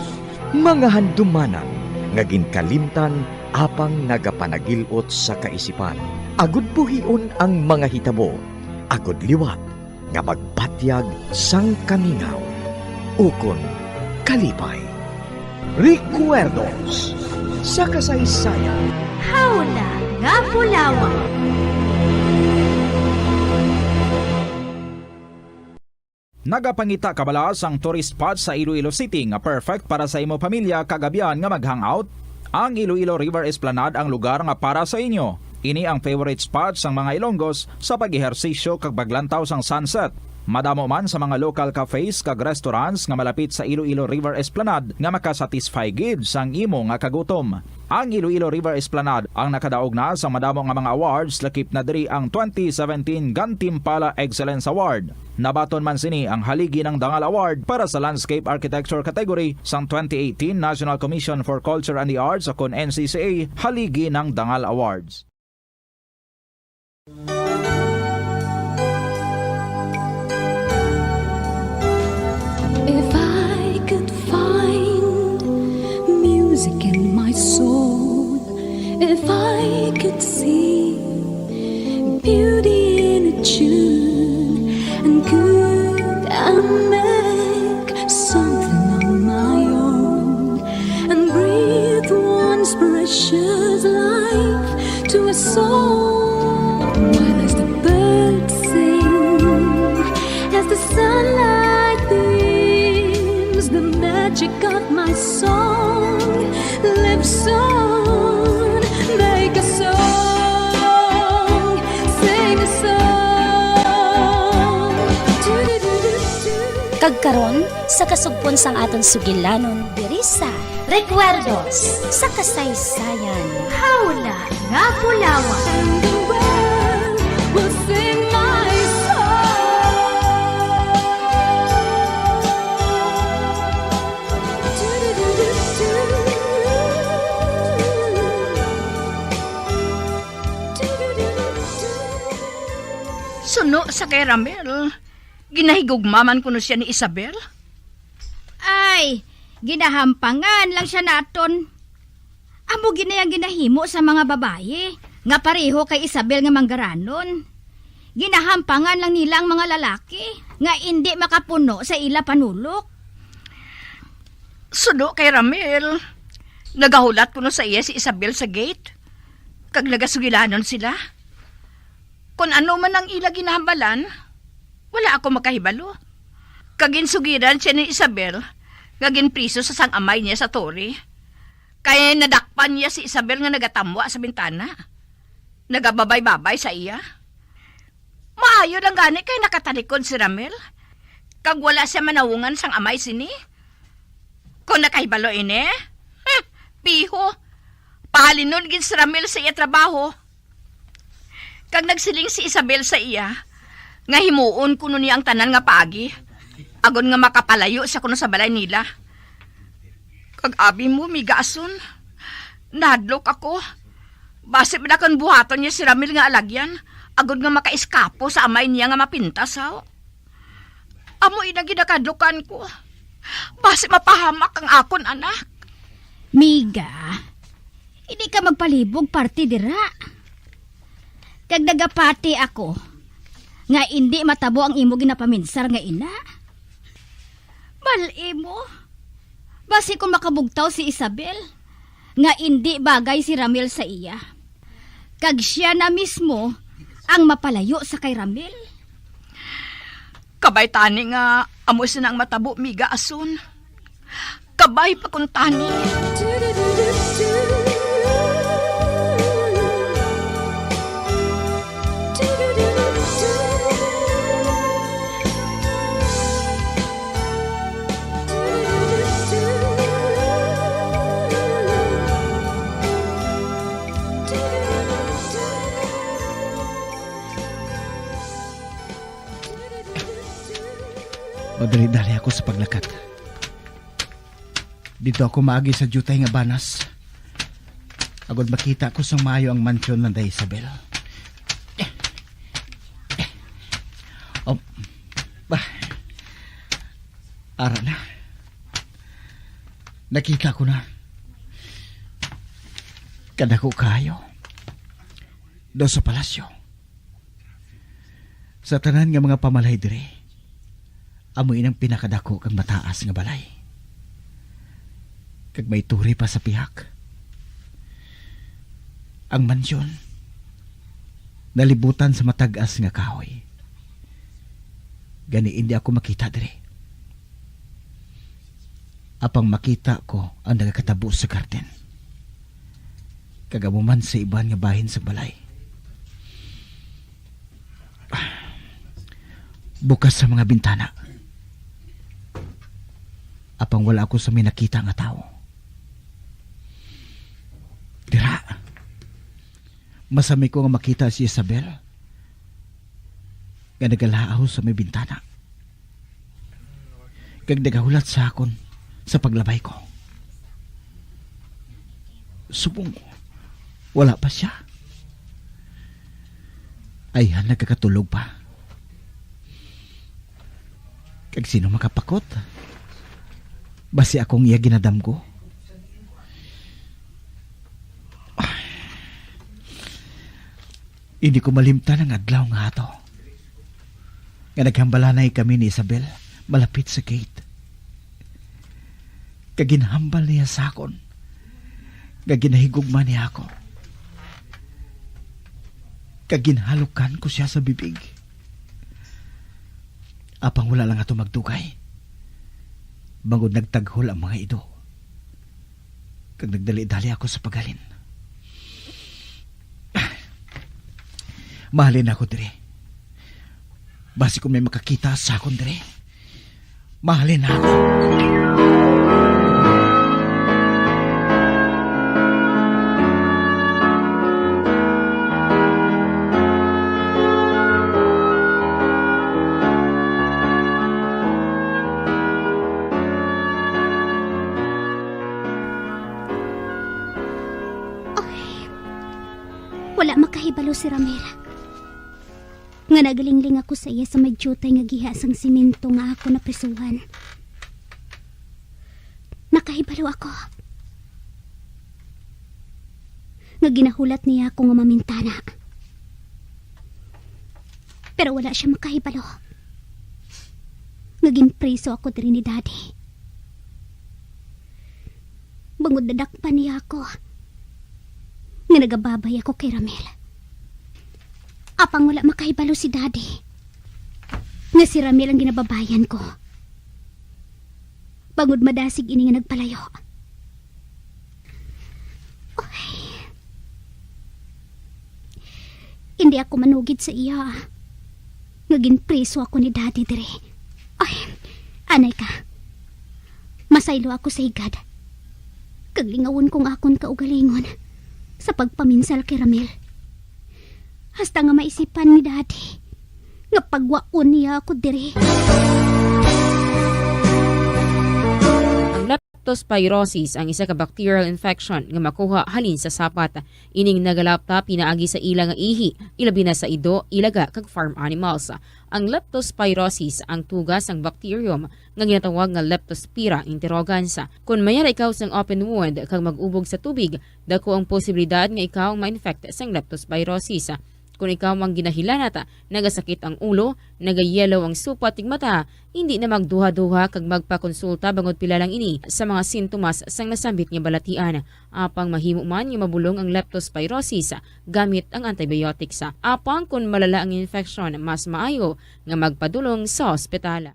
mga handumanan nga ginkalimtan apang nagapanagil-ot sa kaisipan. Agud buhion ang mga hitabo, agud liwat nga magbatyag sang kamingaw ukon kalipay. Recuerdos sa kasaysayan. Hawla nga Bulawan. Nagapangita ka bala sang tourist spot sa Iloilo City nga perfect para sa imo pamilya kag abyan nga mag-hangout? Ang Iloilo River Esplanade ang lugar nga para sa inyo. Ini ang favorite spot sang mga Ilonggos sa pag-ehersisyo kag paglantaw sang sunset. Madamo man sa mga local cafes kag restaurants nga malapit sa Iloilo River Esplanade nga makasatisfy gid sang imo nga kagutom. Ang Iloilo River Esplanade ang nakadaog na sa madamo nga mga awards, lakip na diri ang twenty seventeen Gantimpala Excellence Award. Nabaton man sini ang Haligi ng Dangal Award para sa Landscape Architecture category sang twenty eighteen National Commission for Culture and the Arts, o kon N C C A, Haligi ng Dangal Awards. If I could find music in my soul, if I could see beauty in a tune, and could I make something of my own and breathe once precious life to a soul? While as the birds sing, as the sunlight beams, the magic of my song lives on. Make a song, sing a song. Kag karon, sa kasugpon sang aton sugilanon diri sa Recuerdos sa Kasaysayan. Hawla nga Bulawan. And the world will sing my song. Suno sa kay Ramel, ginahigugma man kuno siya ni Isabel? Ay, ginahampangan lang siya naton. Amo gid na ang ginahimo sa mga babayi nga pareho kay Isabel nga manggaranon. Ginahampangan lang nila ang mga lalaki nga indi makapuno sa ila panulok. Suno kay Ramel, nagahulat kuno sa iya si Isabel sa gate, kag nagasugilanon sila. Kon ano man ang ila ginahambalan, wala ako makahibalo. Kag ginsugiran siya ni Isabel nga ginpriso sa sang amay niya sa tore, kay nadakpan niya si Isabel nga nagatamwa sa bintana, nagababay-babay sa iya. Maayo lang gani kay nakatalikod si Ramel, kag wala sia manawongan sang amay sini. Kon nakahibalo ini, hmm, piho, pahalinun gid si Ramel sa iya trabaho. Kag nagsiling si Isabel sa iya nga himuon kuno niya ang tanan nga paagi, agod nga makapalayo sia kuno sa balay nila. Kag abi mo, Miga Ason, nahadlok ako. Basi bala kon buhaton niya si Ramil nga alagyan, agod nga makaiskapo sa amay niya nga mapintas, haw. Amo ina ginakadlukan ko. Basi mapahamak ang akon anak. Miga, hindi ka magpalibog parte dira. Kag nagapati ako nga indi matabo ang imo ginapaminsar nga ina. Bal-i mo, basi kon makabugtaw si Isabel nga indi bagay si Ramil sa iya, kag sia na mismo ang mapalayo sa kay Ramil. Kabay tani nga amo sina ang matabo, Miga Ason. Kabay pa kuntani. Dali-dali ako sa paglakat. Dito ako maagi sa diutay nga banas, agod makita ko sang maayo ang mansyon ni Isabel. Oh, bah. Ara na. Nakita ko na. Kadako kayo. Do sa palasyo. Sa tanan nga mga pamalay diri, amo inang pinakadako kag mataas nga balay. Kag may turi pa sa pihak. Ang mansyon nalibutan sa matag-as nga kahoy. Gani indi ako makita diri. Apang makita ko ang nagakatabo sa garden. Kag amo man sa iban nga bahin sa balay. Bukas sa mga bintana. Apang wala ako sa may nakita nga tawo. Dira, masami ko nga makita si Isabel nga nagalaaw sa may bintana kag nagahulat sa akon sa paglabay ko. Subong wala pa sia. Ayhan, nagakatulog pa. Kag sino makapakot? Basi akong iya ginadamgo. Hindi ko malimtan ang adlaw nga ato nga naghambalanay kami ni Isabel malapit sa gate. Kag ginhambal niya sa akon nga ginahigugma niya ako. Kag ginhalukan ko sia sa bibig. Apang wala lang ato magdugay, bangod nagtaghol ang mga ido. Kag nagdali-dali ako sa paghalin. Mahalin ako diri. Basi kung may makakita sa akon diri, mahalin ako. Ay, wala makahibalo si Ramel nga nagalingling ako sa iya sa may diutay nga giha sang semento nga ako naprisuhan. Nakahibalo ako nga ginahulat niya ako nga mamintana. Pero wala sia makahibalo nga ginpriso ako diri ni Daddy. Bangod nadakpan niya ako nga nagababay ako kay Ramel. Apang wala makahibalo si Daddy nga si Ramel ang ginababayan ko, bangod madasig ini nga nagpalayo. Uy. Hindi ako manugid sa iya nga ginpriso ako ni Daddy diri. Ay, anay ka. Masaylo ako sa higad. Kag lingawon ko ang akon kaugalingon sa pagpaminsal kay Ramel. Hasta nga maisipan ni Daddy nga pagwaon niya ako diri. Ang leptospirosis ang isa ka bacterial infection nga makuha halin sa sapat. Ining nagalapta pinaagi sa ila nga ihi, ilabi na sa ido, ilaga, kag farm animals. Ang leptospirosis ang tuga sang bacterium nga ginatawag nga Leptospira interrogans. Kon mayara ikaw sang open wound kag mag-ubog sa tubig, dako ang posibilidad nga ikaw ma-infect sang leptospirosis. Kon ikaw ang ginahilanat, nagasakit ang ulo, nagayellow ang supat ug mata, hindi na magduha-duha kag magpakonsulta bangod pila lang ini sa mga sintomas sang nasambit nga balatian. Apang mahimo man nga mabulong ang leptospirosis gamit ang antibiotics. Apang kon malala ang infection, mas maayo nga magpadulong sa ospital.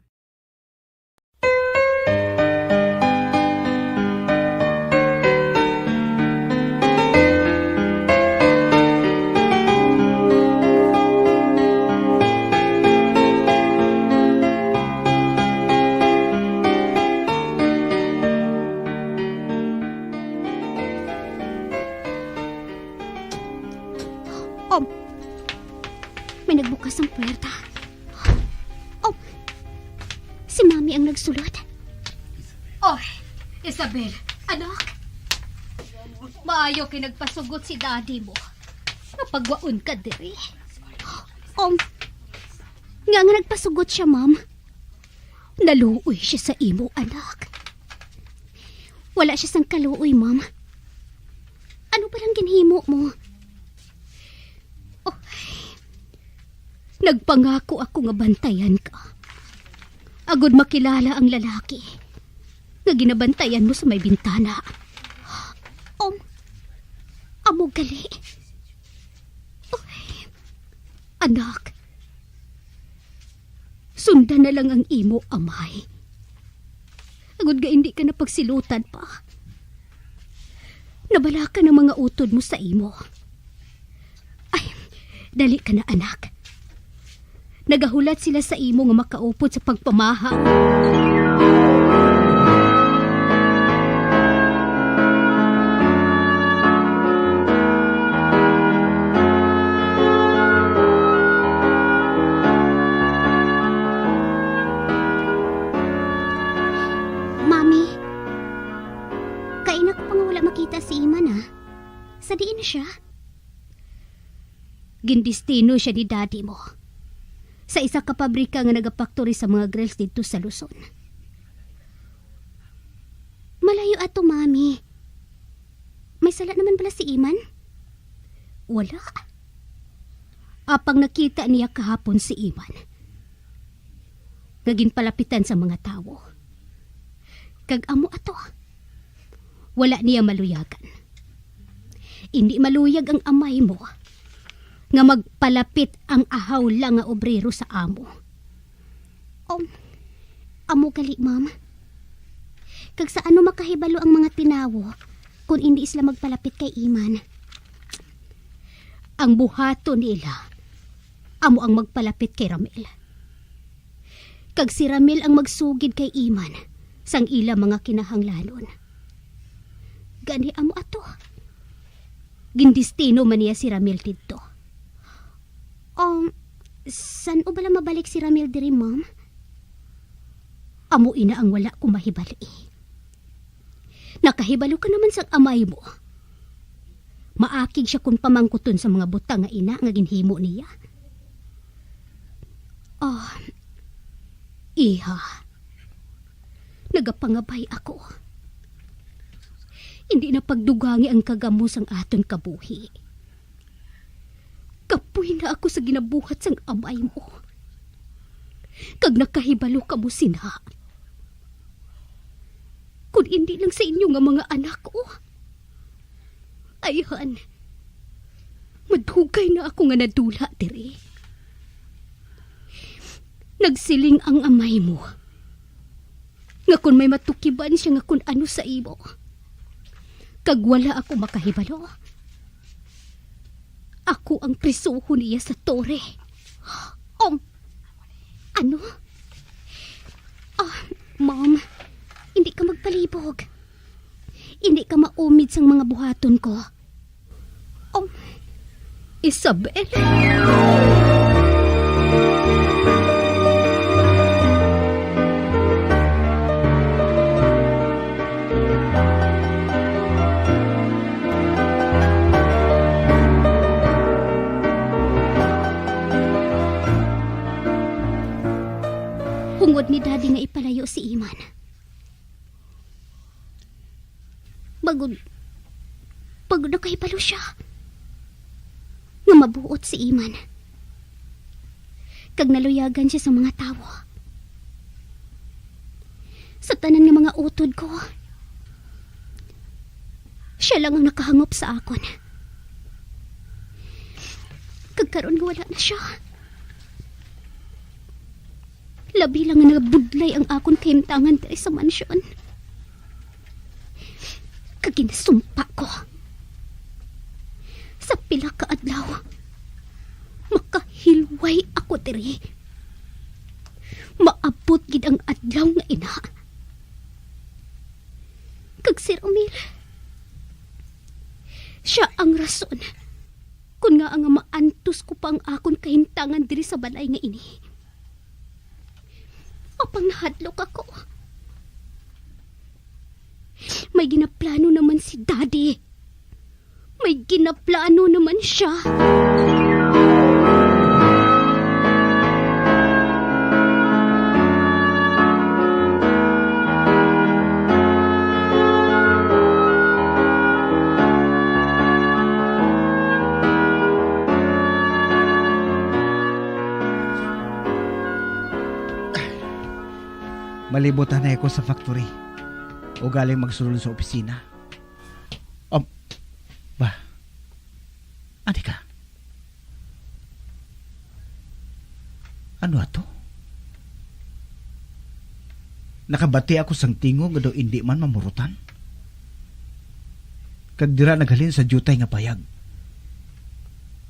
Oh, may nagbukas ang puwerta. Oh, si Mami ang nagsulod. Oh, Isabel, anak. Maayo kay nagpasugot si daddy mo nga pagwaon ka diri. Um, nga nga nagpasugot siya, ma'am. Naluoy siya sa imo, anak. Wala siya sang kaluoy, ma'am. Ano ba lang ginhimo mo? Oh, nagpangako ako nga bantayan ka. Agod makilala ang lalaki nga ginabantayan mo sa may bintana. Um, amo gali. Oh, anak, sundan na lang ang imo amay. Agod nga hindi ka na pagsilutan pa. Nabalaka ang mga utod mo sa imo. Ay, dali ka na, anak. Nagahulat sila sa imo nga makaupod sa pagpamahaw. Mami, kaina ko pa nga wala makita si Iman, ah. Sa diin na siya? Gindestino siya ni daddy mo sa isa ka pabrika nga nagapaktori sa mga grills didto sa Luzon. Malayo ato, Mami. May sala naman bala si Iman? Wala. Apang nakita niya kahapon si Iman nga ginpalapitan sa mga tawo. Kag amo ato, wala niya maluyagan. Indi maluyag ang amay mo nga magpalapit ang ahaw lang nga obrero sa amo. Um, amo gali, ma'am. Kag sa ano makahibalo ang mga tinawo kon indi sila magpalapit kay Iman? Ang buhaton nila amo ang magpalapit kay Ramil. Kag si Ramil ang magsugid kay Iman sang ila mga kinahanglanon. Gani amo ato. Gindestino man niya si Ramil didto. Um, san-o bala mabalik si Ramil diri, ma'am? Amo ina ang wala ko mahibal-i. Nakahibalo ka naman sang amay mo. Maakig siya kon pamangkuton sa mga butang nga ina nga ginhimo niya. Ah, iha, nagapangabay ako. Hindi na pagdugangi ang kagamo sang aton kabuhi. Kapoy na ako sa ginabuhat sang amay mo. Kag nakahibalo kamo sina. Kon indi lang sa inyo nga mga anak, oh. Ayhan, madugay na ako nga nadula diri. Nagsiling ang amay mo nga kon may matukiban siya nga kun ano sa imo, kag wala ako makahibalo, ako ang prisuhon niya sa tore. Um, ano? Ah, ma'am, hindi ka magpalibog. Hindi ka maumid sang mga buhaton ko. Um, Isabel? Hungod ni Daddy nga ipalayo si Iman. Bagod, bagod nakahibalo siya nga mabuot si Iman. Kag naluyagan siya sa mga tawo. Sa tanan nga mga utod ko, siya lang ang nakahangop sa akon. Kag karon nga wala na siya, labi lang nga nabudlay ang akon kahimtangan diri sa mansyon. Kag ginasumpa ko, sa pila ka adlaw, makahilway ako diri. Maabot gid ang adlaw nga ina. Kag si Ramil, siya ang rason kon ngaa nga maantos ko pa ang akon kahimtangan diri sa balay nga ini. Apang nahadlok ako. May ginaplano naman si Daddy. May ginaplano naman siya. Malibot anay ako sa factory. Ugaling magsulod sa opisina. Um, ba? Adi ka? Ano ato? Nakabati ako sang tingog nga daw indi man mamurutan. Kag dira naghalin sa diutay nga payag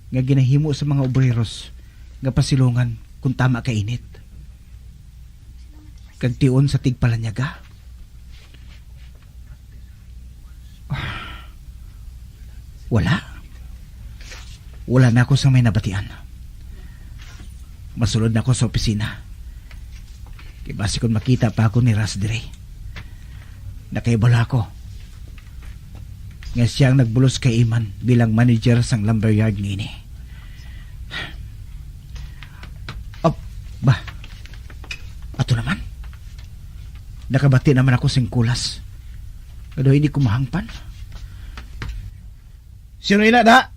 nga ginahimo sa mga obreros nga pasilongan kung tama ka init. Kag tion sa tigpalanyaga. Wala. Wala na ako sa may nabatian. Masulod na ako sa opisina. Kay basi kon makita pa ako ni Ras diri. Nakahibalo ako nga siya ang nagbulos kay Iman bilang manager sang lumber yard ngini. Op, ba? Ato naman. Nakabati naman ako sing kulas. Nga daw hindi ko mahangpan. Sino ina, da?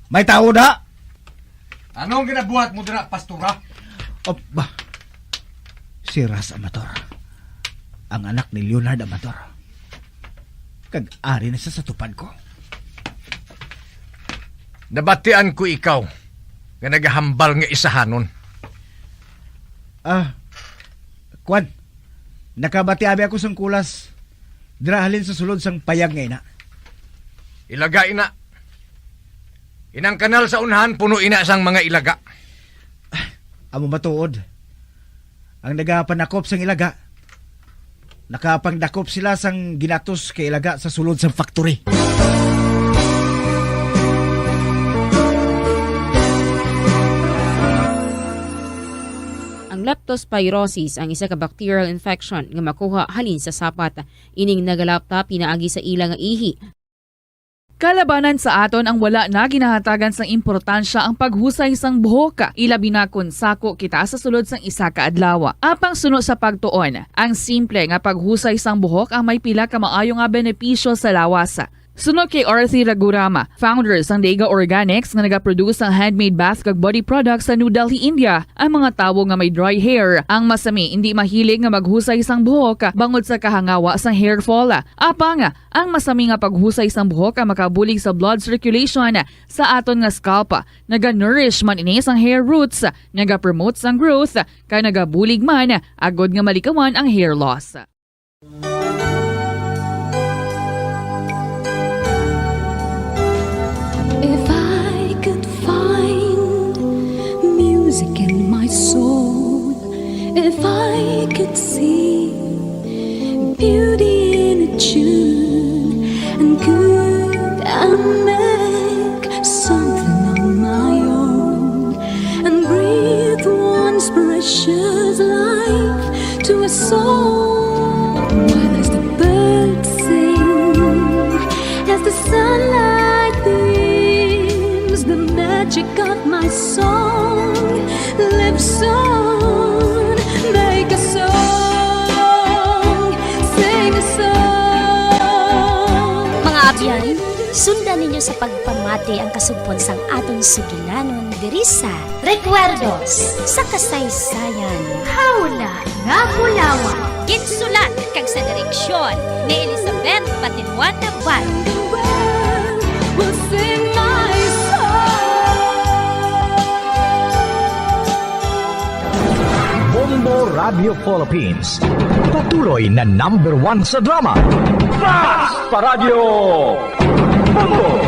May tao, da? Anong ginabuhat mo dira, pastora? Op, ba? Si Ras Amador, ang anak ni Leonard Amador. Kag ari na siya sa tupad ko. Nabatian ko ikaw nga nagahambal nga isahanon. Ah, kwan, nakabati abi ako sang kulas. Dira halin sa sulod sang payag nga ina. Ilaga ina. Inang kanal sa unahan puno ina sang mga ilaga. Amo matuod. Ang nagapanakop sang ilaga, nakapangdakop sila sang ginatos kay ilaga sa sulod sang factory. Ang leptospirosis ang isa ka bacterial infection nga makuha halin sa sapat. Ining nagalapta pinaagi sa ila nga ihi. Kalabanan sa aton ang wala na ginahatagan sang importansya ang paghusay sang buhok, ilabi na kon sako kita sa sulod sang isa ka adlaw. Apang suno sa pagtuon, ang simple nga paghusay sang buhok ang may pila ka maayo nga benepisyo sa lawas. Suno kay Arthi Raghuram, founder sang Dega Organics nga nagaproduce sang handmade bath kag body products sa New Delhi, India, ang mga tawo nga may dry hair ang masami indi mahilig nga maghusay sang buhok bangod sa kahangawa sang hair fall. Apang ang masami nga paghusay sang buhok ang makabulig sa blood circulation sa aton nga scalp. Naga-nourish man ini sang hair roots, naga-promote sang growth, kag nagabulig man agod nga malikawan ang hair loss. If I could find music in my soul, if I could see beauty in a tune, and could I make something on my own and breathe once precious life to a soul? While as the birds sing, as the sunlight beams, the magic of my song lives on. Make a song, sing a song. Mga abyan, sundan ninyo sa pagpamati ang kasugpon sang aton sugilanon diri sa Recuerdos sa Kasaysayan. Hawla nga Bulawan. Ginsulat kag sa direksyon ni Elizabeth Patinuan Navarro. We'll sing my song. Bombo Radio Philippines, patuloy na number one sa drama. Fast Paradyo! Bombo!